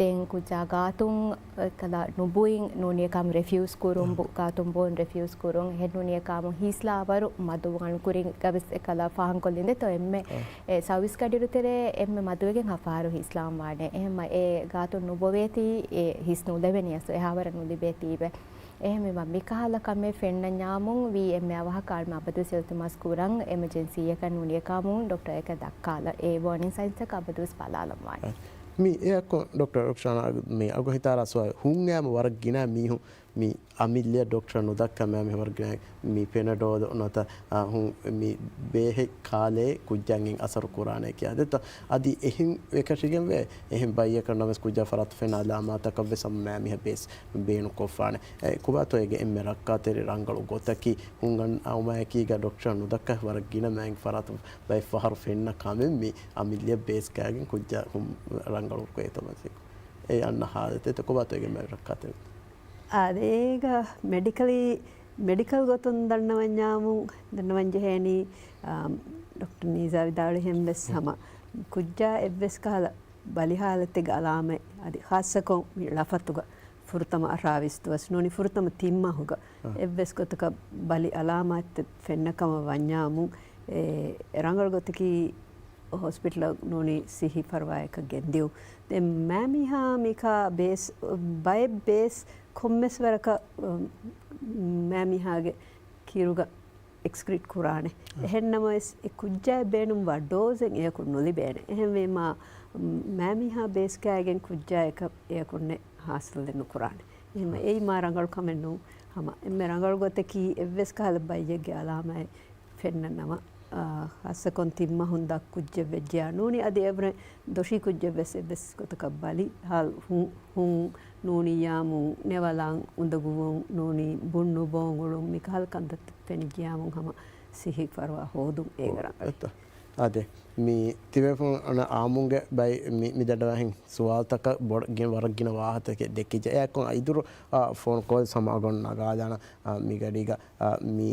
ދެން ކުއްޖާ ގާތުން އެކަލަ ނުބުއިން ނޫނީ އެކާމު ރެފިއުސް ކުރުން، ބު-، ގާތުން ބުއުން ރެފިއުސް ކުރުން. އެހެން ނޫނީ އެކާމު ހީސްލާވަރު މަދުވަން ކުރިން ގަވެސް އެކަލަ ފާހަންކޮށްލިން ދެތޯ އެންމެ އެ ސައުވީސް ގަޑިއިރު ތެރޭ އެންމެ މަދުވެގެން ހަފާރު ހިސްލާން ވާނެ. އެހެންމަ އެ ގާތުން ނުބޮވޭތީ، އެ ހިސް ނުލެވެނީ އަސް އެހާވަރަށް ނުލިބޭތީވެ. އެހެންވީމަ މިކަހަލަ ކަމެއް ފެންނަންޏާމުން ވީ އެންމެ އަވަހަކަށް އަޅުމެން އަބަދުވެސް އިލްތިމާސް ކުރަން އެމަޖެންސީއަކަށް ނޫނީ އެކާމުން ޑޮކްޓަރ އެކަށް ދައްކާލަ އެ ވޯނިން ސައިންސްއަކަށް އަބަދުވެސް ބަލާލަން ވާނެ. މި އެއަކު ޑޮކްޓަރ ރުކްޝާނާ މި އަގު ހިތާރާ ސުވާލު ހުން އައިމަ ވަރަށް ގިނަ މީހުން މި އަމިއްލަ ޑޮކްޓަރ ނުދައްކާ މައިމީހުން ވަރަށް ގިނަ މި ޕެނަޑޯލް ނުވަތަ، އާ، ހު-، މި ބޭހެއް ކާލޭ ކުއްޖާއަށް އަސަރު ކުރާނެ ކިޔާ ދެތޯ. އަދި އެހެން އެކަށީގެންވޭ. އެހެން ބައްޔަކަށް ނަމަވެސް ކުއްޖާ ފަރާތު ފެންނަ އަލާމާތަކަށް ވެސް ހަމަ މައިމީހަށް ބޭސް ބޭނުންކޮށްފާނެ. އެ، ކޮބާތޯ އޭގެ އެންމެ ރައްކާތެރި ރަނގަޅު ގޮތަކީ ހުން އައިމައިގަ ޑޮކްޓަރ ނުދައްކާ ވަރަށް ގިނަ މައިން ފަރާތު ބައެއް ފަހަރު ފެންނަ ކަމެއް މި އަމިއްލަ ބޭސް ކާގެން ކުއްޖާ ހުން ރަނގަޅު ކުރޭތޯ މަސީކު. އެ އަންނަ ހާލަތެއް ކޮބާތޯ އޭގެ އެންމެ ރައްކާތެރި އާދެ، އޭގަ މެޑިކަލީ، މެޑިކަލް ގޮތުން ދަންނަވަންޏާމުން، ދަންނަވަންޖެހޭނީ، އާ، ޑޮކްޓަރ ނީޒާ ވިދާޅުވިހެން ވެސް ހަމަ ކުއްޖާ އެއްވެސް ކަހަލަ ބަލި ހާލަތެއްގެ އަލާމަތް އަދި ޚާއްޞަކޮށް މި ޅަފަތުގަ ފުރަތަމަ އަށާވީސް ދުވަސް ނޫނީ ފުރަތަމަ ތިން މަހުގަ އާ. އެއްވެސް ގޮތަކަށް ބަލި އަލާމާތެއް ފެންނަ ކަމަށް ވަންޏާމުން، އެ، ރަނގަޅު ގޮތަކީ ހޮސްޕިޓަލަށް ނޫނީ ސިއްހީ ފަރުވާއަކަށް ގެންދިއުން. ދެން މައިމީހާ މިކާ ބޭސް، ބައެއް ބޭސް ކޮންމެސް ވަރަކަށް، މައިމީހާގެ ކިރުގަ އެކްސްކްރީޓް ކުރާނެ. އާ. އެހެން ނަމަވެސް، އެ ކުއްޖާއަށް ބޭނުންވާ ޑޯޒެއް އެޔަކުން ނުލިބޭނެ. އެހެންވީމާ، މައިމީހާ ބޭސް ކާގެން ކުއްޖާއަކަށް އެޔަކުންނެއް ހާސިލެއް ނުކުރާނެ. އެހެން އާ. އެއީ މާ ރަނގަޅު ކަމެއް ނޫން. ހަމަ އެންމެ ރަނގަޅު ގޮތަކީ އެއްވެސް ކަހަލަ ބައްޔެއްގެ އަލާމާތް ފެންނަން ނަމަ، އާ، ހާއްސަކޮށް ތިން މަހުން ދަށް ކުއްޖެއް ވެއްޖެޔާ ނޫނީ އަދި އެވަރެ ދޮށީ ކުއްޖެއް ވެސް އެއްވެސް ގޮތަކަށް ބަލި ހާލު ހު-، ހުން ނޫނިއްޔާމު ނެވަލާން އުނދަގޫވުން ނޫނީ ބުން ނުބޯން އުޅުން މިކަހަލަ ކަންތައްތައް ފެނިއްޖެޔާމު ހަމަ ސިއްހީ ފަރުވާ ހޯދުން އޭގެ ރަނގަޅު. އެއްތޯ. އާދެ، މި ތިބޭފުޅުން އަންނަ އާއްމުންގެ ބައި މި، މި ދަނޑަވާހެން ސުވާލުތަކަށް ބޮޑަށް ގިނަ، ވަރަށް ގިނަ ވާހަކަތަކެއް ދެއްކިއްޖެ. އެއާއެކު އިތުރު، އާ، ފޯން ކޯލްސް ހަމަ އަގުން ނަގާލާނަން، އާ، މި ގަޑީގަ، އާ، މި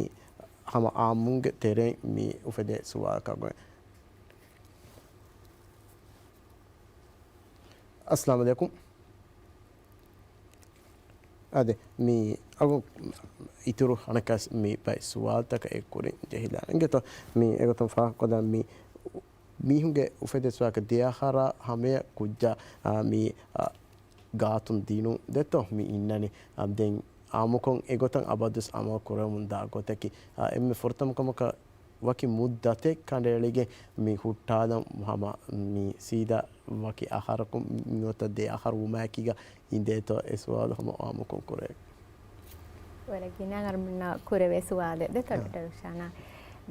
ހަމަ އާއްމުންގެ ތެރެއިން މި އުފެދޭ ސުވާލަކަށް އަގުން. އައްސަލާމު ޢަލައިކުމް. އާދެ، މި އަގު އިތުރު ހަނަކަސް މި ބައި ސުވާލުތަކަށް އެ ކުރިން ޖެހިލާނެ. އިނގޭތޯ، މި އެގޮތުން ފާހަގަކޮށްލަން މި މީހުންގެ އުފެދޭ ސުވާލަކަށް ދެއަހަރާ ހަމަޔަށް ކުއްޖާ، އާ، މި، އާ، ގާތުން ދިނުން ދެއްތޯ މި އިންނަނީ. އާ، ދެން އާއްމުކޮށް އެގޮތަށް އަބަދުވެސް އަމަލު ކުރަމުން ދާ ގޮތަކީ، އާ، އެންމެ ފުރަތަމަ ކަމަކަށް ވަކި މުއްދަތެއް ކަނޑައެޅިގެން މި ހުއްޓާލަން ހަމަ މި ސީދާ ވަކި އަހަރަކުން ނުވަތަ ދެ އަހަރު ވުމާއެކީގަ އިނދޭތޯ އެ ސުވާލު ހަމަ އާއްމުކޮށް ކުރޭ. ވަރަށް ގިނަ އަރުމަންނަށް ކުރެވޭ ސުވާލެއް ދެތޯ ޑޮކްޓަރ ރުޝާނާ.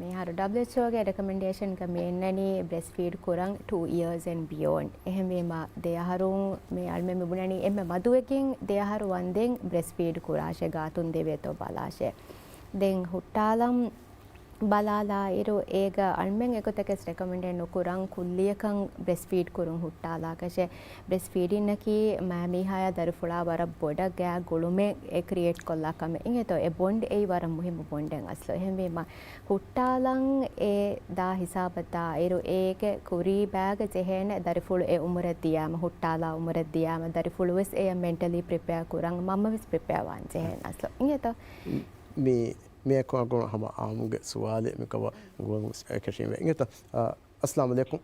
މިހާރު ޑަބްލިއުއެޗްއޯގެ ރެކޮމެންޑޭޝަންގަ މި އިންނަނީ ބްރެސްޓް ފީޑް ކުރަން ޓޫ އިޔާސް އެންޑް ބިޔޯންޑް. އެހެންވީމަ ދެ އަހަރުން މި އަޅުމެން މި ބުނަނީ އެންމެ މަދުވެގެން ދެ އަހަރު ވަންދެން ބްރެސްޓް ފީޑް ކުރާށޭ ގާތުން ދެވޭތޯ ބަލާށޭ. ދެން ހުއްޓާލަން ބަލާލާއިރު، އޭގަ އަޅުމެން އެގޮތަކަސް ރެކޮމެންޑެއް ނުކުރަން ކުއްލިއަކަށް ބްރެސްޓް ފީޑް ކުރުން ހުއްޓާލާކަށެއް. ބްރެސްޓް ފީޑިންއަކީ މަ-، މީހާޔާ ދަރިފުޅާ ވަރަށް ބޮޑަށް ގާތް ގުޅުމެއް އެ ކްރިއޭޓް ކޮށްލާ ކަމެއް. އިނގޭތޯ އެ ބޮންޑް އެއީ ވަރަށް މުހިއްމު ބޮންޑެއް އަސްލު. އެހެންވީމަ ހުއްޓާލަން އެ ދާ ހިސާބަށް ދާއިރު، އޭގެ ކުރީ ބާގަ ޖެހޭނެ ދަރިފުޅު އެ އުމުރަށް ދިޔާމަ، ހުއްޓާލާ އުމުރަށް ދިޔާމަ، ދަރިފުޅު ވެސް އެޔަށް މެންޓަލީ ޕްރިޕެއާ ކުރަން، މަންމަ ވެސް ޕްރިޕެއާ ވާން ޖެހޭނެ އަސްލު. އިނގޭތޯ؟ މި މިއަކު އަގުން ހަމަ އާއްމުގެ ސުވާލެއް މިކަމަށް ގުޅަން ކެށީމެ. އިނގޭތަ؟ އަ، އައްސަލާމު ޢަލައިކުމް.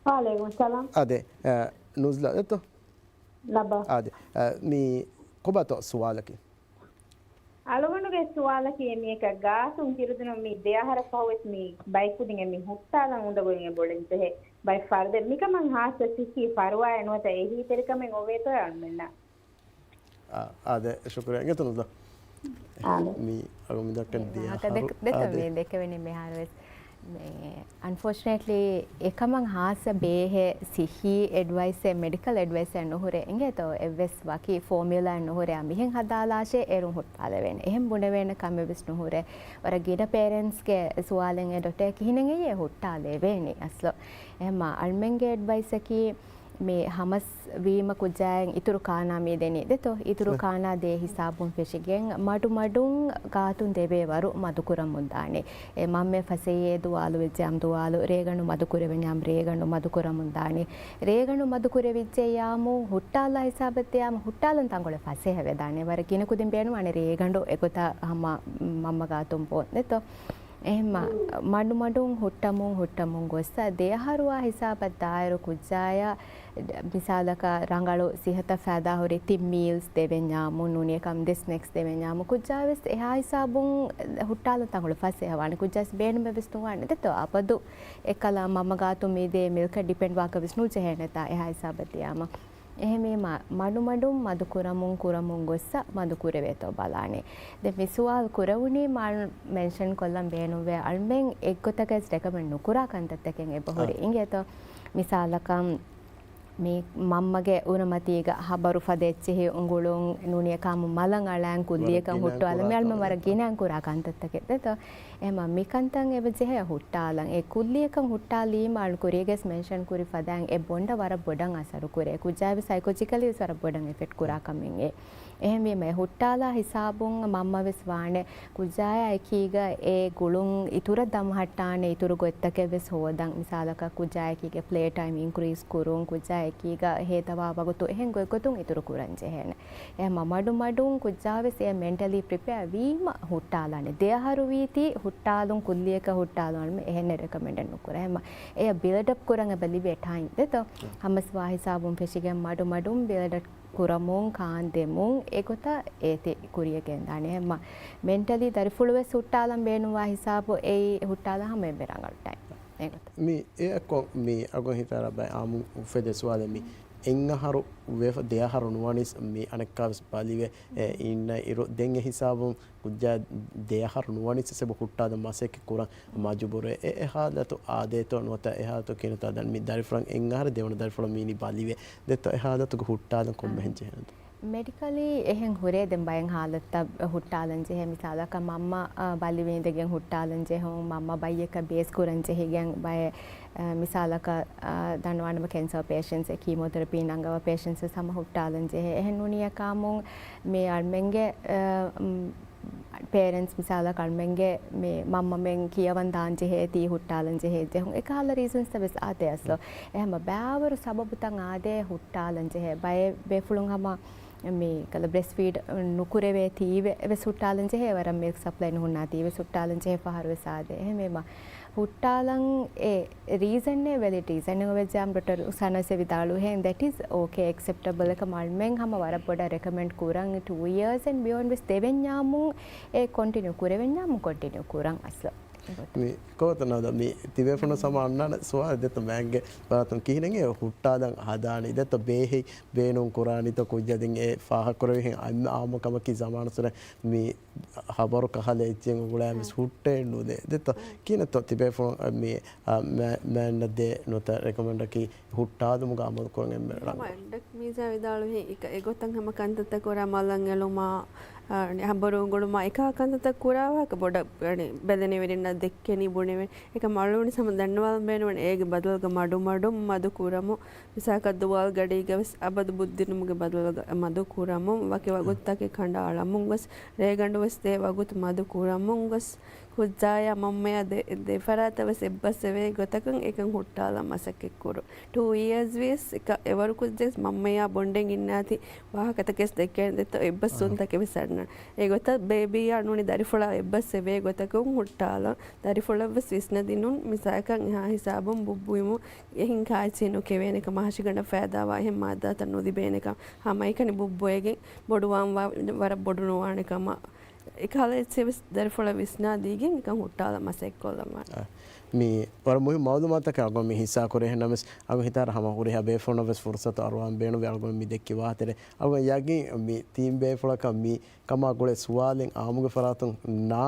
ވަޢަލައިކުމުއްސަލާމް. އާދެ، އަ، ނުޒްލާ އެތޯ؟ ނަބާ. އާދެ، އަ، މި ކޮބާތޯ ސުވާލަކީ؟ އަޅުގަނޑުގެ ސުވާލަކީ މިއަކަށް ގާތުން ކިރުދިނުން މި ދެ އަހަރަށް ފަހުވެސް މި ބައިކުދިންގެ މި ހުއްޓާލަން އުނދަގުލިގެން ބޮޑެން ޖެހޭ ބައެއް ފަރުދެއް މިކަމަށް ހާއްސަ ސިއްހީ ފަރުވާއެއް ނުވަތަ އެހީތެރިކަމެއް އޮވޭތޯ އަޅުމެންނަށް؟ އާ، އާދެ، ޝުކުރިއްޔާ. އިނގޭތަ ނުޒްލާ؟ އާދެ. މި އަގު މި ދައްކަން ދިޔަ ވާހަކަ ދެކ-، އަހަރު، ދެތަ އާދެ. މި ދެކެވެނީ މިހާރުވެސް. މި، އަންފޯޗުނޭޓްލީ، އެކަމަށް ހާއްސަ ބޭހެއް ސިއްހީ އެޑްވައިސްއެއް، މެޑިކަލް އެޑްވައިސްއެއް ނުހުރޭ. އިނގޭތޯ އެއްވެސް ވަކި ފޯމިއުލާއެއް ނުހުރޭ، އާ، މިހެން ހަދާލާށޭ އޭރުން ހުއްޓާލެވޭނެ. އެހެން ބުނެވޭނެ ކަމެއް ވެސް ނުހުރޭ. ވަރަށް ގިނަ ޕޭރެންޓްސްގެ ސުވާލެއް އެ ޑޮކްޓަރ ކިހިނެއް އެއީ ހުއްޓާލެވޭނީ އަސްލު. އެހެންމާ އަޅުމެންގެ އެޑްވައިސަކީ، މި ހަމަސް ވީމަ ކުއްޖާއަށް އިތުރު ކާނާ މި ދެނީ ދެތޯ، އިތުރު ކާނާ ދޭ ހިސާބުން ފެށިގެން މަޑުމަޑުން ގާތުން ދެވޭ ވަރު މަދުކުރަމުން ދާނެ. އެ މަންމަ ފަސޭހައޭ ދުވާލު ވެއްޖެއްޔާމު ދުވާލު، ރޭގަނޑު މަދުކުރެވެންޏާމު ރޭގަނޑު މަދުކުރަމުން ދާނެ. ރޭގަނޑު މަދުކުރެވިއްޖެއްޔާމު ހުއްޓާލާ ހިސާބަށް ދިޔާމު ހުއްޓާލަން ތަންކޮޅެއް ފަސޭހަ ވެދާނެ. ވަރަށް ގިނަ ކުދިން ބޭނުންވާނެ ރޭގަނޑު އެގޮތަށް ހަމަ މަންމަ ގާތުން ބޯން ދެތޯ. އެހެންމަ މަޑުމަޑުން ހުއްޓަމުން ހުއްޓަމުން ގޮއްސަ ދެ އަހަރުވާ ހިސާބަށް ދާއިރު ކުއްޖާޔަށް މިސާލަކަށް ރަނގަޅު ސިހަތަށް ފައިދާހުރި ތިން މީލްސް ދެވެންޏާމު ނޫނީ ކަމް ދެ ސްނެކްސް ދެވެންޏާމު ކުއްޖާ ވެސް އެހާ ހިސާބުން ހުއްޓާލަން ތަންކޮޅު ފަސޭހަ ވާނެ. ކުއްޖާސް ބޭނުމެއް ވެސް ނުވާނެ ދެތޯ އަބަދު އެއްކަލަ މަންމަ ގާތު މި ދޭ މިލްކަށް ޑިޕެންޑް ވާކަށް ވެސް ނުޖެހޭނެތާ އެހާ ހިސާބަށް ދިޔާމަ. އެހެންވީމަ، މަޑުމަޑުން މަދުކުރަމުން ކުރަމުން ގޮއްސަ މަދުކުރެވޭތޯ ބަލާނެ. ދެން މި ސުވާލު ކުރެވުނީ މާ މެންޝަން ކޮށްލަން ބޭނުންވޭ އަޅުމެން އެއްގޮތަކަސް ރެކަމެންޑް ނުކުރާ ކަންތައްތަކެއް އެބަހުރި. އާ. އިނގޭތޯ؟ މިސާލަކަށް މި މަންމަގެ އުރަމަތީގަ ހަބަރު ފަދަ އެއްޗެހި އުނގުޅުން ނޫނިއްޔާ ކާމު މަލަށް އަޅާން ކުއްލިއަކަށް ހުއްޓުވާލަން މި އަޅުމެން ވަރަށް ގިނައިން ކުރާ ކަންތައްތަކެއް ދެތޯ. އެހެންމަ މިކަންތައް އެބަ ޖެހޭ ހުއްޓާލަން. އެ ކުއްލިއަކަށް ހުއްޓާލީމަ އަޅު ކުރީގަސް މެންޝަން ކުރި ފަދައިން އެ ބޮންޑަށް ވަރަށް ބޮޑަށް އަސަރު ކުރޭ. ކުއްޖާ ވެސް ސައިކޮލޮޖިކަލީ ވެސް ވަރަށް ބޮޑަށް އެފެކްޓް ކުރާ ކަމެއް އެ. އެހެންވީމަ އެ ހުއްޓާލާ ހިސާބުން މަންމަ ވެސް ވާނެ ކުއްޖާޔާ އެކީގަ އެ ގުޅުން އިތުރަށް ދަމަހައްޓާނެ އިތުރު ގޮތްތަކެއް ވެސް ހޯދަން. މިސާލަކަށް ކުއްޖާ އެކީގެ ޕްލޭ ޓައިމް އިންކްރީޒް ކުރުން، ކުއްޖާ އެކީގަ ހޭދަވާ ވަގުތު އެހެން ގޮތްގޮތުން އިތުރު ކުރަން ޖެހޭނެ. އެހެންމަ މަޑުމަޑުން ކުއްޖާވެސް އެ މެންޓަލީ ޕްރިޕެއާ ވީމަ ހުއްޓާލާނެ. ދެ އަހަރު ވީތީ ހުއްޓާލުން ކުއްލިއަކަށް ހުއްޓާލުން އަޅުމެން އެހެން ރެކަމެންޑެއް ނުކުރޭ. އެހެންމަ އެޔަށް ބިލްޑް އަޕް ކުރަން އެބަ ލިބޭ ޓައިމް ދެތޯ. ހަމަސް ވާ ހިސާބުން ފެށިގެން މަޑުމަޑުން ބިލްޑް އަޕް ކުރަމުން ކާން ދެމުން އެގޮތަށް އޭތި ކުރިޔަށް ގެންދާނެ. އެހެންމަ މެންޓަލީ ދަރިފުޅުވެސް ހުއްޓާލަން ބޭނުންވާ ހިސާބު އެއީ ހުއްޓާލަން ހަމަ އެންމެ ރަނގަޅު ޓައިމް. އެގޮތަށް. މި އެއަކޮށް މި އަގުން ހިތާރަ ބައި އާއްމު އުފެދޭ ސުވާލެއް މި އެއް އަހަރު ވެފަ ދެ އަހަރު ނުވަނީސް މި އަނެއްކާވެސް ބަލިވެ އިންނަ އިރު، ދެން އެ ހިސާބުން ކުއްޖާ ދެ އަހަރު ނުވަނީސް އެބަ ހުއްޓާލަން މަސައްކަތް ކުރަން މަޖުބޫރުވޭ. އެ އެ ހާލަތު އާދޭތޯ ނުވަތަ އެ ހާލަތު ކިހިނެއްތޯ ދަން މި ދަރިފުޅަށް އެއް އަހަރު ދެވަނަ ދަރިފުޅަށް މީނީ ބަލިވެ. ދެއްތޯ އެ ހާލަތުގަ ހުއްޓާލަން ކޮންމެހެން ޖެހޭނެ؟ މެޑިކަލީ އެހެން ހުރޭ ދެން ބައެއް ހާލަތްތައް ހުއްޓާލަން ޖެހޭ. މިސާލަކަށް މަންމަ، އަ، ބަލިވެ އިނދެގެން ހުއްޓާލަން ޖެހުން، މަންމަ ބައްޔަކަށް ބޭސް ކުރަން ޖެހިގެން ބައެއް، އަ، މިސާލަކަށް، އަ، ދަންނަވާނަމަ ކެންސަރ ޕޭޝަންޓްސް ކީމޯތެރަޕީ ނަންގަވާ ޕޭޝަންޓްސް ހަމަ ހުއްޓާލަން ޖެހޭ. އެހެން ނޫނީ އެކާމުން މި އަޅުމެންގެ، އަ، މް، ޕޭރެންޓްސް މިސާލަކަށް އަޅުމެންގެ މި މަންމަމެން ކިޔަވަން ދާން ޖެހޭ ތީ ހުއްޓާލަން ޖެހޭ ޖެހުން. އެކަހަލަ ރީޒަންސްތައް ވެސް އާދޭ އަސްލު. އެހެމަ ބާވަރު ސަބަބުތައް އާދޭ ހުއްޓާލަން ޖެހޭ. ބައެއް ބޭފުޅުން ހަމަ މި ކަލަ ބްރެސްޓް ފީޑް ނުކުރެވޭ ތީވެ ވެސް ހުއްޓާލަން ޖެހޭ، ވަރަށް މިލްކް ސަޕްލައި ނުހުންނާ ތީވެސް ހުއްޓާލަން ޖެހޭ ފަހަރު ވެސް އާދޭ. އެހެމެމަ ހުއްޓާލަން އެ ރީޒަންއެއް ވެލިޑް ރީޒަންއެއް ވެއްޖާމް ޑޮކްޓަރ ސަނަސް އެ ވިދާޅުވި ހެން ދެޓް އިޒް އޯކޭ އެކްސެޕްޓަބަލް އެކަމަށް އަޅުމެން ހަމަ ވަރަށް ބޮޑަށް ރެކަމެންޑް ކުރަން ޓޫ އިޔާސް އެންޑް ބިޔޯންޑް ވެސް ދެވެންޏާމުން އެ ކޮންޓިނިއު ކުރެވެންޏާމުން ކޮންޓިނިއު ކުރަން އަސްލު. މި ކޯތަ ނަދަ މި ތިބޭފުޅުން ސަމާ އަންނާނެ ސުވާލު ދެތަ މާތްގެ ބާތުން ކިހިނެއް އެ ހުއްޓާލަން ހަދާނީ ދެތަ ބޭހެއް ބޭނުން ކުރާނީތަ ކުއްޖާ ދެން އެ ފާހަގަކުރެވިހެން އައްމެ އާއްމު ކަމަކީ ޒަމާނުސުރެ މި ހަބަރު ކަހަލަ އެއްޗެއް އުގުޅާ މިސް ހުއްޓޭ ނުދޭ. ދެތަ ކިހިނެއްތޯ ތިބޭފުޅުން މި މައިންނަށް ދޭ ނުތަ ރެކޮމެންޑަކީ ހުއްޓާލުމުގަ އަމަލު ކުރަން އެންމެ ރަނގަޅު. ޑޮކްޓަރ މީޒާ ވިދާޅުވި އެކަ އެގޮތަށް ހަމަ ކަންތައްތައް ކުރާ މަލަށް އެޅުމާ، އަ، ހަބަރު އުނގުޅުމާ އެކާ ކަންތައްތައް ކުރާ ވާހަކަ ބޮޑަށް ބެލެނިވެރިންނަށް ދެއްކެނީ ބުނެވެ. އެކަމަ އަޅުގަނޑު ހަމަ ދަންނަވާލަން ބޭނުންވަނީ އޭގެ ބަދަލުގަ މަޑުމަޑުން މަދު ކުރަމުން. މިސާލަކަށް ދުވާލު ގަޑީގަ ވެސް އަބަދު ބުއްދިނުމުގެ ބަދަލުގަ މަދު ކުރަމުން، ވަކި ވަގުތުތަކެއް ކަނޑައަޅަމުން ގޮސް، ރޭގަނޑު ވެސް ދޭ ވަގުތު މަދު ކުރަމުން ގޮސް، ކުއްޖާޔާ މަންމަޔާ ދެ، ދެ ފަރާތަށް ވެސް އެއްބަސްވެވޭ ގޮތަކަށް އެކަން ހުއްޓާލަން މަސައްކަތް ކުރުން. ޓޫ އިޔާސް ވިޔަސް އެކަ އެވަރު ކުއްޖެސް މަންމަޔާ ބޮނޑެން އިންނާތީ ވާހަކަތަކެސް ދެއްކޭނެ ދެތޯ އެއްބަސްވުންތަކެއް ވެސް އަންނަން. އެގޮތަށް ބޭބީއާ ނޫނީ ދަރިފުޅާ އެއްބަސްވެވޭ ގޮތަކުން ހުއްޓާލަން. ދަރިފުޅަށް ވެސް ވިސްނަދިނުން މިސާލަކަށް އެހާ ހިސާބުން ބުއްބުވިމުން އެހިން ކާއެއްޗެއް ނުކެވޭނެކަމަށް، މަހަށިގަނޑަށް ފައިދާވާ އެހެން މާއްދާތައް ނުލިބޭނެކަން، ހަމައެކަނި ބުއްބުވެގެން ބޮޑުވާންވާ ވަރަށް ބޮޑު ނުވާނެކަމަށް، އެކަހަލަ އެއްޗެއް ވެސް ދަރިފުޅަށް ވިސްނާދީގެން އެކަން ހުއްޓާލަން މަސައްކަތްކޮށްލަންވާނެ. އަ، މި ވަރަށް މުހިއްމު މައުލޫމާތަކެއް އަޅުގަނޑު މި ހިއްސާކުރި. އެހެންނަމަވެސް އަޅުގަނޑު ހިތާރަ ހަމަ ހުރިހާ ބޭފުޅުންނަށް ވެސް ފުރުސަތު އަރުވާން ބޭނުންވޭ. އަޅުގަނޑު މި ދެއްކި ވާހަކަތެރޭ އަޅުގަނޑު ޔަގީން މި ތިން ބޭފުޅަކަށް މި ކަމާ ގުޅޭ ސުވާލެއް އާއްމުގެ ފަރާތުން ނާ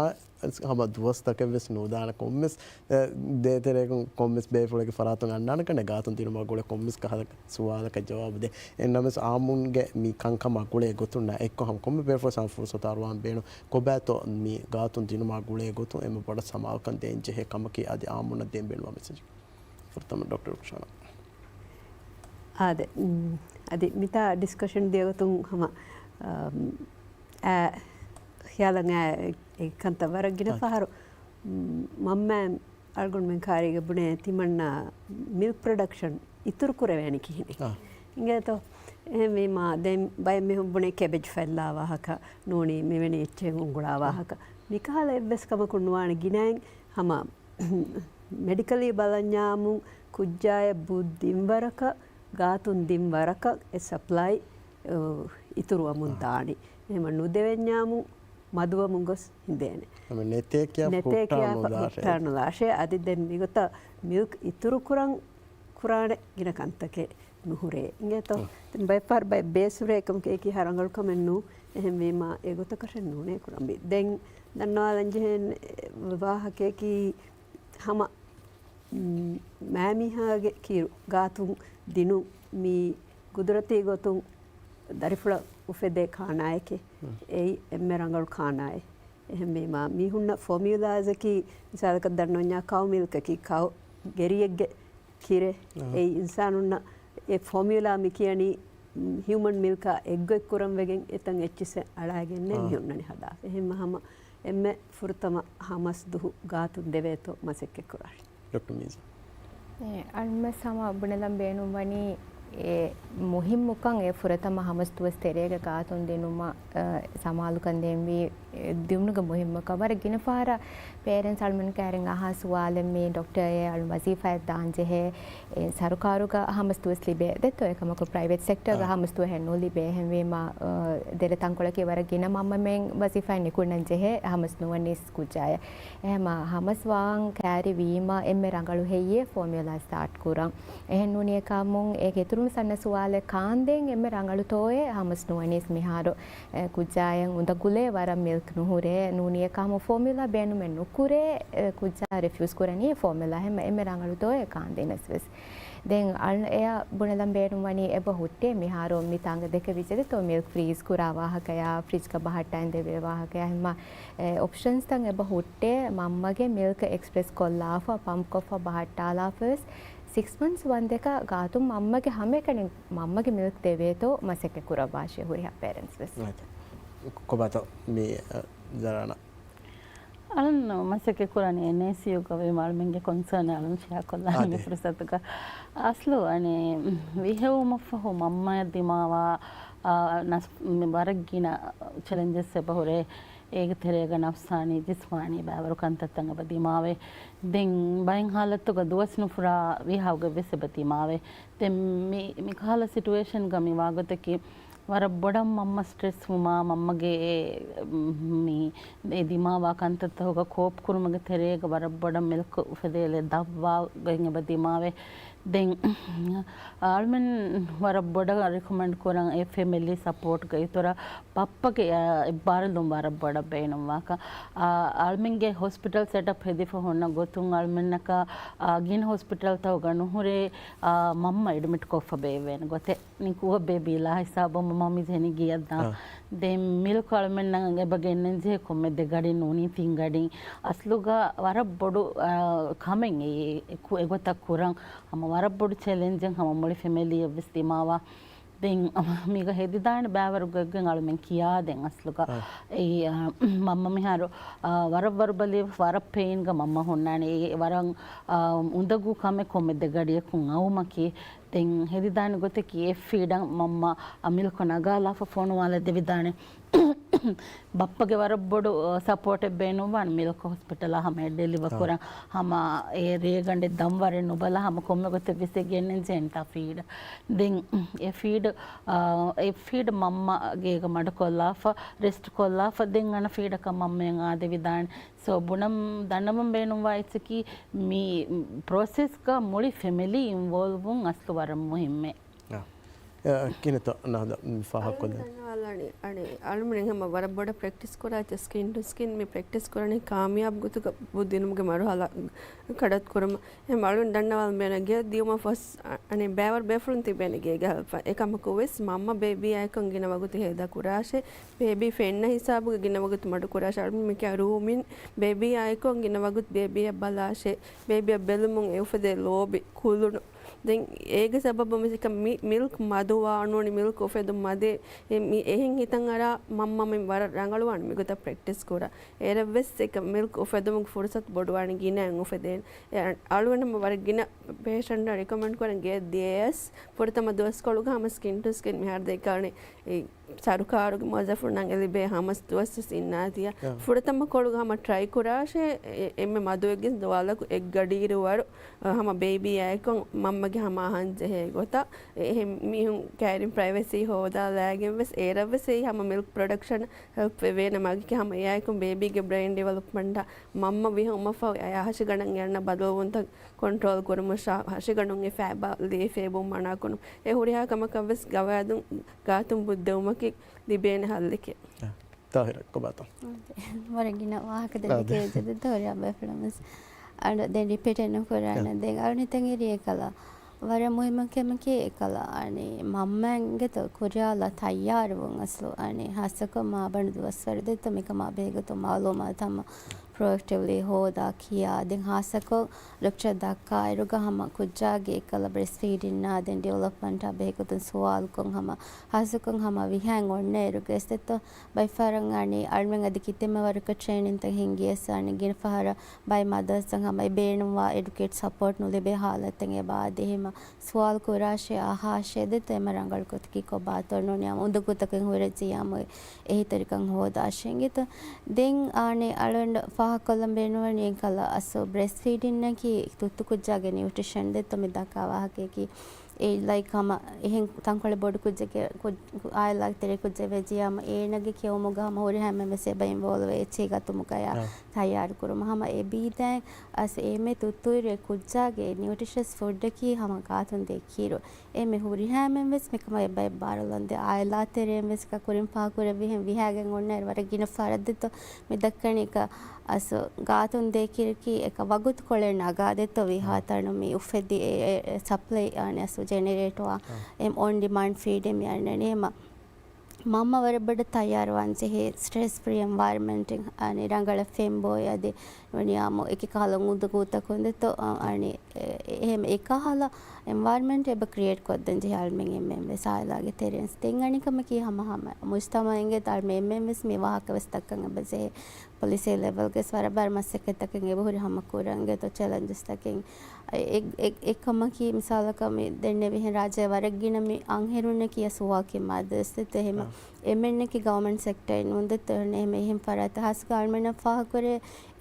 ހަމަ ދުވަސްތަކެއް ވެސް ނުދާނެ. ކޮންމެސް، އެ، ދޭތެރޭގަ ކޮންމެސް ބޭފުޅެއްގެ ފަރާތުން އަންނާނެ ކަންނޭނގެ ގާތުން ދިނުމާ ގުޅޭ ކޮންމެސް ކަހަލަ ސުވާލަކަށް ޖަވާބު ދޭ. އެހެންނަމަވެސް އާއްމުންގެ މި ކަންކަމާ ގުޅޭ ގޮތުންނާ އެއްކޮށް ހަމަ ކޮންމެ ބޭފުޅަކަށް ފުރުސަތު އަރުވާން ބޭނުން. ކޮބާތޯ މި ގާތުން ދިނުމާ ގުޅޭ ގޮތުން އެންމެ ބޮޑަށް ސަމާލުކަން ދޭން ޖެހޭ ކަމަކީ އަދި އާއްމުންނަށް ދޭން ބޭނުންވާ މެސެޖެއް. ފުރަތަމަ ޑޮކްޓަރ ރުކްޝާނާ. އާދެ، މް، އަދި މިތާ ޑިސްކަޝަން ދިޔަގޮތުން ހަމަ، އާ، އާ، ޚިޔާލަށް އާ އެ ކަންތައް ވަރަށް ގިނަ އާ. ފަހަރު، މް، މަންމައިން އަޅުގަނޑުމެން ކާރީގަ ބުނޭ ތިމަންނަ މިލްކް ޕްރޮޑަކްޝަން އިތުރު ކުރެވޭނީ ކިހިނެއް؟ އާ. އިނގޭތޯ؟ އެހެންވީމާ، ދެން ބައެއް މީހުން ބުނޭ ކެބެޖް ފައްލާ ވާހަކަ ނޫނީ މިވެނި އެއްޗެއް އުނގުޅާ އާ. ވާހަކަ. މިކަހަލަ އެއްވެސް ކަމަކުން ނުވާނެ ގިނައިން ހަމަ މެޑިކަލީ ބަލަންޏާމުން ކުއްޖާޔަށް ބުއްދިންވަރަކަށް، ގާތުން ދިންވަރަކަށް އެ ސަޕްލައި، އަ، އިތުރުވަމުން އާ. ދާނީ. އެހެމަ ނުދެވެންޏާމުން މަދުވަމުން ގޮސް ހިނދޭނެ. ހަމަ ނެތޭ ކިޔާ ނެތޭ ކިޔާ ހުއްޓާ ނުލާށޭ. ހުއްޓާ ނުލާށޭ. އަދި ދެން މިގޮތަށް މިލްކް އިތުރުކުރަން ކުރާނެ ގިނަ ކަންތަކެއް ނުހުރޭ. އިނގޭތޯ؟ އަ. ދެން ބައެއްފަހަރު ބައެއް ބޭސް ހުރޭ އެކަމަކު އެކީ ހަ ރަނގަޅު ކަމެއް ނޫ. އެހެންވީމާ އެ ގޮތަކަށެއް ނޫނޭ ކުރަންވީ. ދެން ދަންނަވާލަން ޖެހޭ ވާހަކަޔަކީ ހަމަ، މް، މާމީހާގެ ކިރު ގާތުން ދިނުން މީ ގުދުރަތީ ގޮތުން ދަރިފުޅަށް އުފެދޭ ކާނާއެކޭ. އެއީ އެންމެ ރަނގަޅު ކާނާއެއް. އެހެންވީމާ މީހުންނަށް ފޯމިއުލާޒަކީ މިސާލަކަށް ދަންނަވަންޏާ ކައު މިލްކަކީ ކައު ގެރިއެއްގެ ކިރެއް. އާ. އެއީ އިންސާނުންނަށް އެ ފޯމިއުލާ މި ކިޔަނީ، މް، ހިއުމަން މިލްކާ އެއްގޮތް ކުރަން ވެގެން އެތަން އެއްޗިސް އަޅާގެންނޭ އާ. މިހުންނަނީ ހަދާފަ. އެހެންމަ ހަމަ އެންމެ ފުރަތަމަ ހަމަސް ދުހު ގާތުން ދެވޭތޯ މަސައްކަތް ކުރާށި. ޑޮކްޓަރ މީޒާ. އެ، އަޅުމެސް ހަމަ ބުނެލަން ބޭނުންވަނީ، އެ، މުހިއްމުކަން އެ ފުރަތަމަ ހަމަސް ދުވަސް ތެރޭގަ ގާތުން ދިނުމަށް، އަ، ސަމާލުކަން ދޭންވީ، އެ، ދިނުމުގެ މުހިއްމުކަން. ވަރަށް ގިނަ ފަހަރަށް ޕޭރެންޓްސް އަޅުމެން ކައިރިން އަހާ ސުވާލެއް މީ ޑޮކްޓަރ އޭ އަޅު ވަޒީފާއެއް ދާން ޖެހޭ، އެ، ސަރުކާރުގަ ހަމަސް ދުވަސް ލިބޭ ދެއްތޯ އެކަމަކު ޕްރައިވެޓް ސެކްޓަރގަ އާ. ހަމަސް ދުވަހެއް ނުލިބޭ. އެހެންވީމާ، އަ، ދެރަ ތަންކޮޅަކީ ވަރަށް ގިނަ މަންމަމެން ވަޒީފާއިން ނިކުންނަން ޖެހޭ ހަމަސް ނުވަނީސް ކުއްޖާއެއް. އެހެމަ ހަމަސް ވާން ކައިރިވީމަ އެންމެ ރަނގަޅު ހެއްޔޭ ފޯމިއުލާ ސްޓާޓް ކުރަން. އެހެން ނޫނީ އެކާމުން އޭގެ އަންނަ ސުވާލެއް ކާންދޭން އެންމެ ރަނގަޅުތޯއޭ؟ ހަމަސް ނުވަނީސް މިހާރު އެ، ކުއްޖާއަށް އުނދަގުލޭ ވަރަށް މިލްކް ނުހުރޭ، ނޫނީ އެކަހަމަ ފޯމިއުލާ ބޭނުމެއް ނުކުރޭ، އެ، ކުއްޖާ ރިފިއުސް ކުރަނީ އެ ފޯމިއުލާ ހަމަ އެންމެ ރަނގަޅުތޯއޭ ކާންދޭނަސް ވެސް. ދެން އަޅު އެއަށް ބުނެލަން ބޭނުންވަނީ އެބަ ހުއްޓޭ މިހާރު މި ތާނގަ ދެކެވިއްޖެ ދެތޯ މިލްކް ފްރީޒް ކުރާ ވާހަކަޔާ، ފްރިޖްގަ ބަހައްޓައިން ދެވޭ ވާހަކަޔާ ހަމަ އެ، އޮޕްޝަންސްތައް އެބަ ހުއްޓޭ މަންމަގެ މިލްކް އެކްސްޕްރެސް ކޮށްލާފަ، ޕަމްޕް ކޮށްފަ ބަހައްޓާލާފަ ވެސް ސިކްސް މަންތްސް ވަންދެކަށް ގާތުން މަންމަގެ ހަމައެކަނި މަންމަގެ މިލްކް ދެވޭތޯ މަސައްކަތް ކުރައްވާށޭ ހުރިހާ ޕޭރެންޓްސް ވެސް. ކޮބާތޯ މި، އަ، ޒަރާނާ؟ އަޅުން މަސައްކަތް ކުރަނީ އެންއައިސީޔޫގަ ވީމަ އަޅުމެންގެ ކޮންސާން އަޅުން ޝެއާ ކޮށްލާނީ އާދެ. ފުރުސަތުގަ. އަސްލު އަނެ ވިހެއުމަށްފަހު މަންމަޔަށް ދިމާވާ، އާ، ނަސް-، މި ވަރަށް ގިނަ ޗެލެންޖެސް އެބަ ހުރޭ. އޭގެ ތެރޭގަ ނަފްސާނީ، ޖިސްމާނީ ބައިވަރު ކަންތައްތައް އެބަ ދިމާވޭ. ދެން ބައެއް ހާލަތުގަ ދުވަސް ނުފުރާ ވީހާގެ ވެސް އެބަ ދިމާވޭ. ދެން މި، މިކަހަލަ ސިޓުއޭޝަންގަ މި ވާގޮތަކީ ވަރަށް ބޮޑަށް މަންމަ ސްޓްރެސް ވުމާ، މަންމަގެ އެ، މި، އެ ދިމާވާ ކަންތައްތަކުގަ ކޯޕް ކުރުމުގެ ތެރޭގަ ވަރަށް ބޮޑަށް މިލްކް އުފެދޭލެ ދަށްވާގޮތް އެބަ ދިމާވޭ. ދެން އަޅުމެން ވަރަށް ބޮޑަށް ރިކޮމެންޑް ކުރަން އެ ފެމިލީ ސަޕޯޓްގަ އިތުރަށް ބައްޕަގެ، އާ، އެއްބާރުލުން ވަރަށް ބޮޑަށް ބޭނުންވާކަން. އާ، އަޅުމެންގެ ހޮސްޕިޓަލް ސެޓަޕް ހެދިފަ ހުންނަ ގޮތުން އަޅުމެންނަކަށް، އާ، ގިނަ ހޮސްޕިޓަލްތަކުގަ ނުހުރޭ، އާ، މަންމަ އެޑްމިޓް ކޮށްފަ ބޭއްވޭނެ ގޮތެއް. ނިކު ބޭބީ ލާ ހިސާބުން މަމީ ޖެހެނީ ގެޔަށްދާން. އާ. ދެން މިލްކް އަޅުމެންނަށް އެބަ ގެންނަން ޖެހޭ ކޮންމެ ދެ ގަޑި ނޫނީ ތިން ގަޑި. އަސްލުގަ ވަރަށް ބޮޑު، އާ، ކަމެއް އެ، އެ ކު-، އެގޮތަށް ކުރަން. ހަމަ ވަރަށް ބޮޑު ޗެލެންޖެއް ހަމަ މުޅި ފެމިލީއަށް ވެސް ދިމާވާ. ދެން މީގަ ހެދިދާނެ ބައިވަރު ގޮތްގެން އަޅުމެން ކިޔާދޭން އަސްލުގަ. އާ. އެ، އާ، މަންމަ މިހާރު، އާ، ވަރަށް ވަރުބަލި ވަރަށް ޕެއިންގަ މަންމަ ހުންނާނެ. އެ ވަރަށް، އާ، އުނދަގޫ ކަމެއް ކޮންމެ ދެ ގަޑިއަކުން އައުމަކީ. ދެން ހެދިދާނެ ގޮތަކީ އެ ފީޑަށް މަންމަ މިލްކު ނަގާލާފަ ފޮނުވާލަ ދެވިދާނެ. ބައްޕަގެ ވަރަށް ބޮޑު، އަ، ސަޕޯޓެއް ބޭނުންވާނެ މިލްކް ހޮސްޕިޓަލާ ހަމަ އެ ޑެލިވަ ކުރަން. ހަމަ އެ ރޭގަނޑެއް ދަންވަރެއް ނުބަލާ ހަމަ ކޮންމެ ގޮތެއް ވެސް ގެންނަން ޖެހޭނެތާ ފީޑަށް. ދެން އެ ފީޑް، އަ، އެ ފީޑް މަންމަ ގޭގަ މަޑުކޮށްލާފަ، ރެސްޓް ކޮށްލާފަ، ދެން އަނެއް ފީޑަކަށް މަންމައަށް އާދެވިދާނެ. ސޯ، ބުނަން، ދަންނަވަން ބޭނުންވާ އެއްޗަކީ މި ޕްރޮސެސްގަ މުޅި ފެމިލީ އިންވޯލްވްވުން އަސްލު ވަރަށް މުހިއްމޭ. އާ. އެ، ކިހިނެއްތޯ ނަހްދާ މި ފާހަގަކޮށްލަން؟ ދަންނަވާލާނީ، އަނެއް، އަޅުމެން ހަމަ ވަރަށް ބޮޑަށް ޕްރެކްޓިސް ކުރާ އެއްޗެއް ސްކިން ޓު ސްކިން މި ޕްރެކްޓިސް ކުރަނީ ކާމިޔާބު ގޮތުގަ ބުއްދިނުމުގެ މަރުހަލާ ކަޑައްތު ކުރުމަށް. އެހެން އަޅުން ދަންނަވާލަން ބޭނުން ގެޔަށް ދިޔުމަށް ފަސް، އަ-، އަނެއް ބައިވަރު ބޭފުޅުން ތިބޭނެ ގޭގަ ހަލަފަ. އެކަމަކު ވެސް މަންމަ ބޭބީއާއެކު ގިނަ ވަގުތު ހޭދަ ކުރާށޭ. ބޭބީ ފެންނަ ހިސާބުގަ ގިނަ ވަގުތު މަޑު ކުރާށޭ. އަޅުމެން މިކިޔާ ރޫމިން ބޭބީއާއެކު ގިނަ ވަގުތު ބޭބީއަށް ބަލާށޭ. ބޭބީއަށް ބެލުމުން އެ އުފެދޭ ލޯބި ކުލުނު. ދެން އޭގެ ސަބަބުން ވެސް އެކަ މި-، މިލްކް މަދުވާ ނޫނީ މިލްކް އުފެދުން މަދޭ. އެ މި އެހެން ހިތަށް އަރާ މަންމަ މި ވަރަށް ރަނގަޅުވާނެ މިގޮތަށް ޕްރެކްޓިސް ކުރާ. އޭރަށް ވެސް އެކަ މިލްކް އުފެދުމުގެ ފުރުސަތު ބޮޑުވާނެ ގިނައިން އުފެދޭނެ. އެ އަ-، އަޅުގަނޑު ހަމަ ވަރަށް ގިނަ ޕޭޝަންޓަށް ރެކޮމެންޑް ކުރަން ގެޔަށް ދިޔަޔަސް ފުރަތަމަ ދުވަސްކޮޅުގަ ހަމަ ސްކިން ޓު ސްކިން މިހާރު ދެއްކާނެ އެ ސަރުކާރުގެ މުވައްޒަފުންނަށް އެ ލިބޭ ހަމަ ދުވަސް ވެސް އިންނާތިޔަ. އާ. ފުރަތަމަ ކޮޅުގަ ހަމަ ޓްރައި ކުރާށޭ، އެ-، އެންމެ މަދުވެގެން ދުވާލަކު އެއްގަޑިއިރު ވަރު، އަ، ހަމަ ބޭބީއާއެކު މަންމަގެ ހަމަ އަހަން ޖެހޭ ގޮތަށް. އެހެން މީހުން ކެއަރިން ޕްރައިވެސީ ހޯދާލާގެން ވެސް އޭރަށް ވެސް އެއީ ހަމަ މިލްކް ޕްރޮޑަކްޝަން ހެލްޕް ވެވޭނެ މަގެކޭ ހަމަ އެއާއެކު ބޭބީގެ ބްރެއިން ޑިވެލޮޕްމަންޓަށް މަންމަ ވިހެއުމަށްފަހު އެއާ ހަށިގަނޑަށް އެ އަންނަ ބަދަލުވުންތައް ކޮންޓްރޯލް ކުރުމަށާ، ހަށިގަނޑުން އެ ފައިބާ ލޭ ފޭބުން މަނާކުރުން، އެ ހުރިހާ ކަމަކަށް ވެސް ގަވާއިދުން ގާތުން ބުއްދެވުމަކީ ލިބޭނެ ހައްލެކޭ. އާ، ތާހިރަށް ކޮބާތޯ؟ ވަރަށް ގިނަ ވާހަކަ ދެން އާ، ދެ. ދެކެވިއްޖެ ދެ ތޯރި އަބައިފުޅަމުސް. އަޑު ދެން ރިޕީޓެއް ނުކުރާނަ. އާ. ދެން އަޅުނިތަން އެރި އެކަލަ. ވަރަށް މުހިއްމު ކަމަކީ އެކަލަ. އަނެ މަންމައިންގެތޯ ކުރިޔާލާ ތައްޔާރުވުން އަސްލު. އަނެ ހާއްސަކޮށް މާބަނޑު ދުވަސްވަރު ދެތޯ މިކަމާ ބެހޭގޮތުން މައުލޫމާތު ހަމަ ޕްރޮއެކްޓިވްލީ ހޯދާ ކިޔާ، ދެން ހާއްސަކޮށް ލެކްޗަރ ދައްކާއިރުގަ ހަމަ ކުއްޖާގެ އެކަލަ ބްރެސްޓް ފީޑިންނާ ދެން ޑިވެލޮޕްމަންޓާ ބެހޭގޮތުން ސުވާލުކޮށް ހަމަ ހާއްސަކޮށް ހަމަ ވިހައިން އޮންނައިރު ގެސް ދެތޯ ބައިފަހަރަށް އަނީ އަޅުމެން އަދި ކިތަންމެ ވަރަކަށް ޓްރޭނިންތައް ހިންގިޔަސް އަނީ ގިނަ ފަހަރަށް ބައެއް މަދަރސްތައް ހަމަ އެ ބޭނުންވާ އެޑުކޭޓް ސަޕޯޓް ނުލިބޭ ހާލަތެއް އެބަ އާދޭ ހިމަ ސުވާލު ކުރާށޭ، އަހާށޭ ދެތޯ އެމަ ރަނގަޅު ގޮތަކީ ކޮބާތޯ ނޫނީ އުނދަގޫތަކެއް ހުރެއްޖިޔާމު އެހީތެރިކަން ހޯދާށޭ އިނގޭތޯ. ދެން އާނެ އަޅުގަނޑު ފާހަގަކޮށްލަން ބޭނުންވަނީ އެކަލަ އަސްލު ބްރެސްޓް ފީޑިންއަކީ ތުއްތު ކުއްޖާގެ ނިއުޓްރިޝަން ދެތޯ މި ދައްކާ ވާހަކަޔަކީ އެ ލައިކް ހަމަ އެހެން ތަންކޮޅެއް ބޮޑު ކުއްޖެއްގެ ކުއް-، އާއިލާގެ ތެރޭ ކުއްޖެއް ވެއްޖިއްޔާ ހަމަ އޭނަގެ ކެއުމުގަ ހަމަ ހުރިހާ އެންމެން ވެސް އެބަ އިންވޯލްވް ވެ އެއްޗެހި ގަތުމުގަޔާ ތައްޔާރު ކުރުމަށް ހަމަ އެ ބީދައިން އަސް އެމެ ތުއްތުއިރު އެ ކުއްޖާގެ ނިއުޓްރިޝަސް ފުޑްއަކީ ހަމަ ގާތުން ދޭ ކިރު. އެމެ ހުރިހާ އެންމެން ވެސް މިކަމަށް އެބަ އެއްބާރުލަންދެ އާއިލާ ތެރޭން ވެސް ކުރިން ފާހަގަކުރެއްވިހެން ވިހާގެން އޮންނައިރު ވަރަށް ގިނަ ފަރާތްތައް މި ދައްކަނީ އެކަ އަސް ގާތުން ދޭކިރިކީ އެކަ ވަގުތުކޮޅެއް ނަގާދެއްތޯ ވީ ހާތަނު މި އުފެދި އެ، އެ، އެ ސަޕްލައި އަނެ އަސް ޖެނެރޭޓްވާ އެ އޮން ޑިމާންޑް ފީޑެއް މި އަންނަނީ އެމަ މަންމަ ވަރަށް ބޮޑަށް ތައްޔާރުވާން ޖެހޭ ސްޓްރެސް ފްރީ އެންވަޔަރަމެންޓެއް އަނެ ރަނގަޅަށް ފެންބޯއި އަދި ވަނިޔާމު އެކި ކަހަލަ އުނދަގޫތަކުން ދެތޯ އަނެ އެ، އެ، އެހެމަ އެކަހަލަ އެންވަޔަރަމެންޓް އެބަ ކްރިއޭޓް ކޮށްދޭން ޖެހޭ އަޅުމެން އެންމެން ވެސް އާއިލާގެ ތެރެއިން. ދެން އަނެކަމަކީ ހަމަ ހަމަ މުޖްތަމައިންގެ އަޅުމެން އެންމެން ވެސް މި ވާހަކަ ވެސް ދައްކަން އެބަ ޖެހޭ. ޕޮލިސީ ލެވެލްގެ ވަރަށް ބާރު މަސައްކަތްތަކެއް އެބަހުރި ހަމަ ކުރަން އިނގޭތޯ ޗެލެންޖަސްތަކެއް. އެ، އެ، އެ، އެކަމަކީ މިސާލަކަށް މި ދެންނެވިހެން ރާއްޖޭ ވަރަށް ގިނަ މި އަންހެނުންނަކީ އަސް ވޯކިން މަދަރސް ދެތޯ އެހެމަ އެމެންނަކީ ގަވަމެންޓް ސެކްޓަރ ނޫން ދެތޯ އެހެމަ އެހެން ފަރާތަށް ހާސްކޮށް އަޅުމެންނަށް ފާހަގަކުރޭ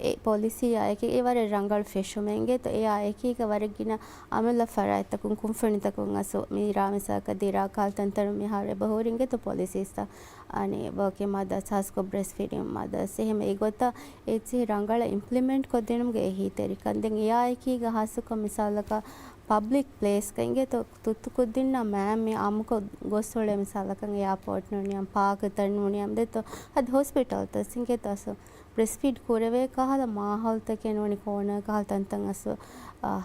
އެ ޕޮލިސީ އާއެކީ އެ ވަރަށް ރަނގަޅު ފެށުމެއް އިނގޭތޯ އެ އާއެކީގަ ވަރަށް ގިނަ އަމިއްލަ ފަރާތްތަކުން ކުންފުނިތަކުން އަސް މި ރާ މިސާލަކަށް ދިރާ ކަހަލަ ތަންތަނުން މިހާރު އެބަ ހުރި އިނގޭތޯ ޕޮލިސީސްތައް އަނެ ވޯކިން މަދަރސް ހާސްކޮށް ބްރެސްޓް ފީޑިން މަދަރސް އެހެމަ އެގޮތަށް އެއްޗެހި ރަނގަޅަށް އިމްޕްލިމެންޓް ކޮށްދިނުމުގެ އެހީތެރިކަން. ދެން އެއާއެކީގަ ހާއްސަކޮށް މިސާލަކަށް ޕަބްލިކް ޕްލޭސްގަ އިނގޭތޯ ތުއްތު ކުދިންނަށް މައިން މި އާއްމުކޮށް ގޮސް އުޅޭ މިސާލަކަށް އެއާޕޯޓް ނޫނިއްޔާމު ޕާކްތައް ނޫނިއްޔާމު ދެތޯ އަދި ހޮސްޕިޓަލްތައް އިނގޭތޯ އަސް ބްރެސްޓް ފީޑް ކުރެވޭ ކަހަލަ މާހައުލްތަކެއް ނޫނީ ކޯނާ ކަހަލަ ތަންތަން އަސް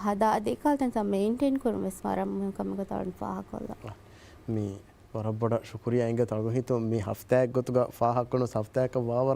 ހަދާ އަދި އެކަހަލަ ތަންތަން މެއިންޓެއިން ކުރުން ވެސް ވަރަށް މުހިން ކަމެއް ގޮތަށް އަޅުން ފާހަގަކޮށްލަން. މި ވަރަށް ބޮޑަށް ޝުކުރިއްޔާ އިނގޭތޯ އަޅުގަނޑު ހިތުން މި ހަފްތާއެއްގެ ގޮތުގަ ފާހަގަކުރުނު ހަފްތާއަކަށް ވާވަރަށް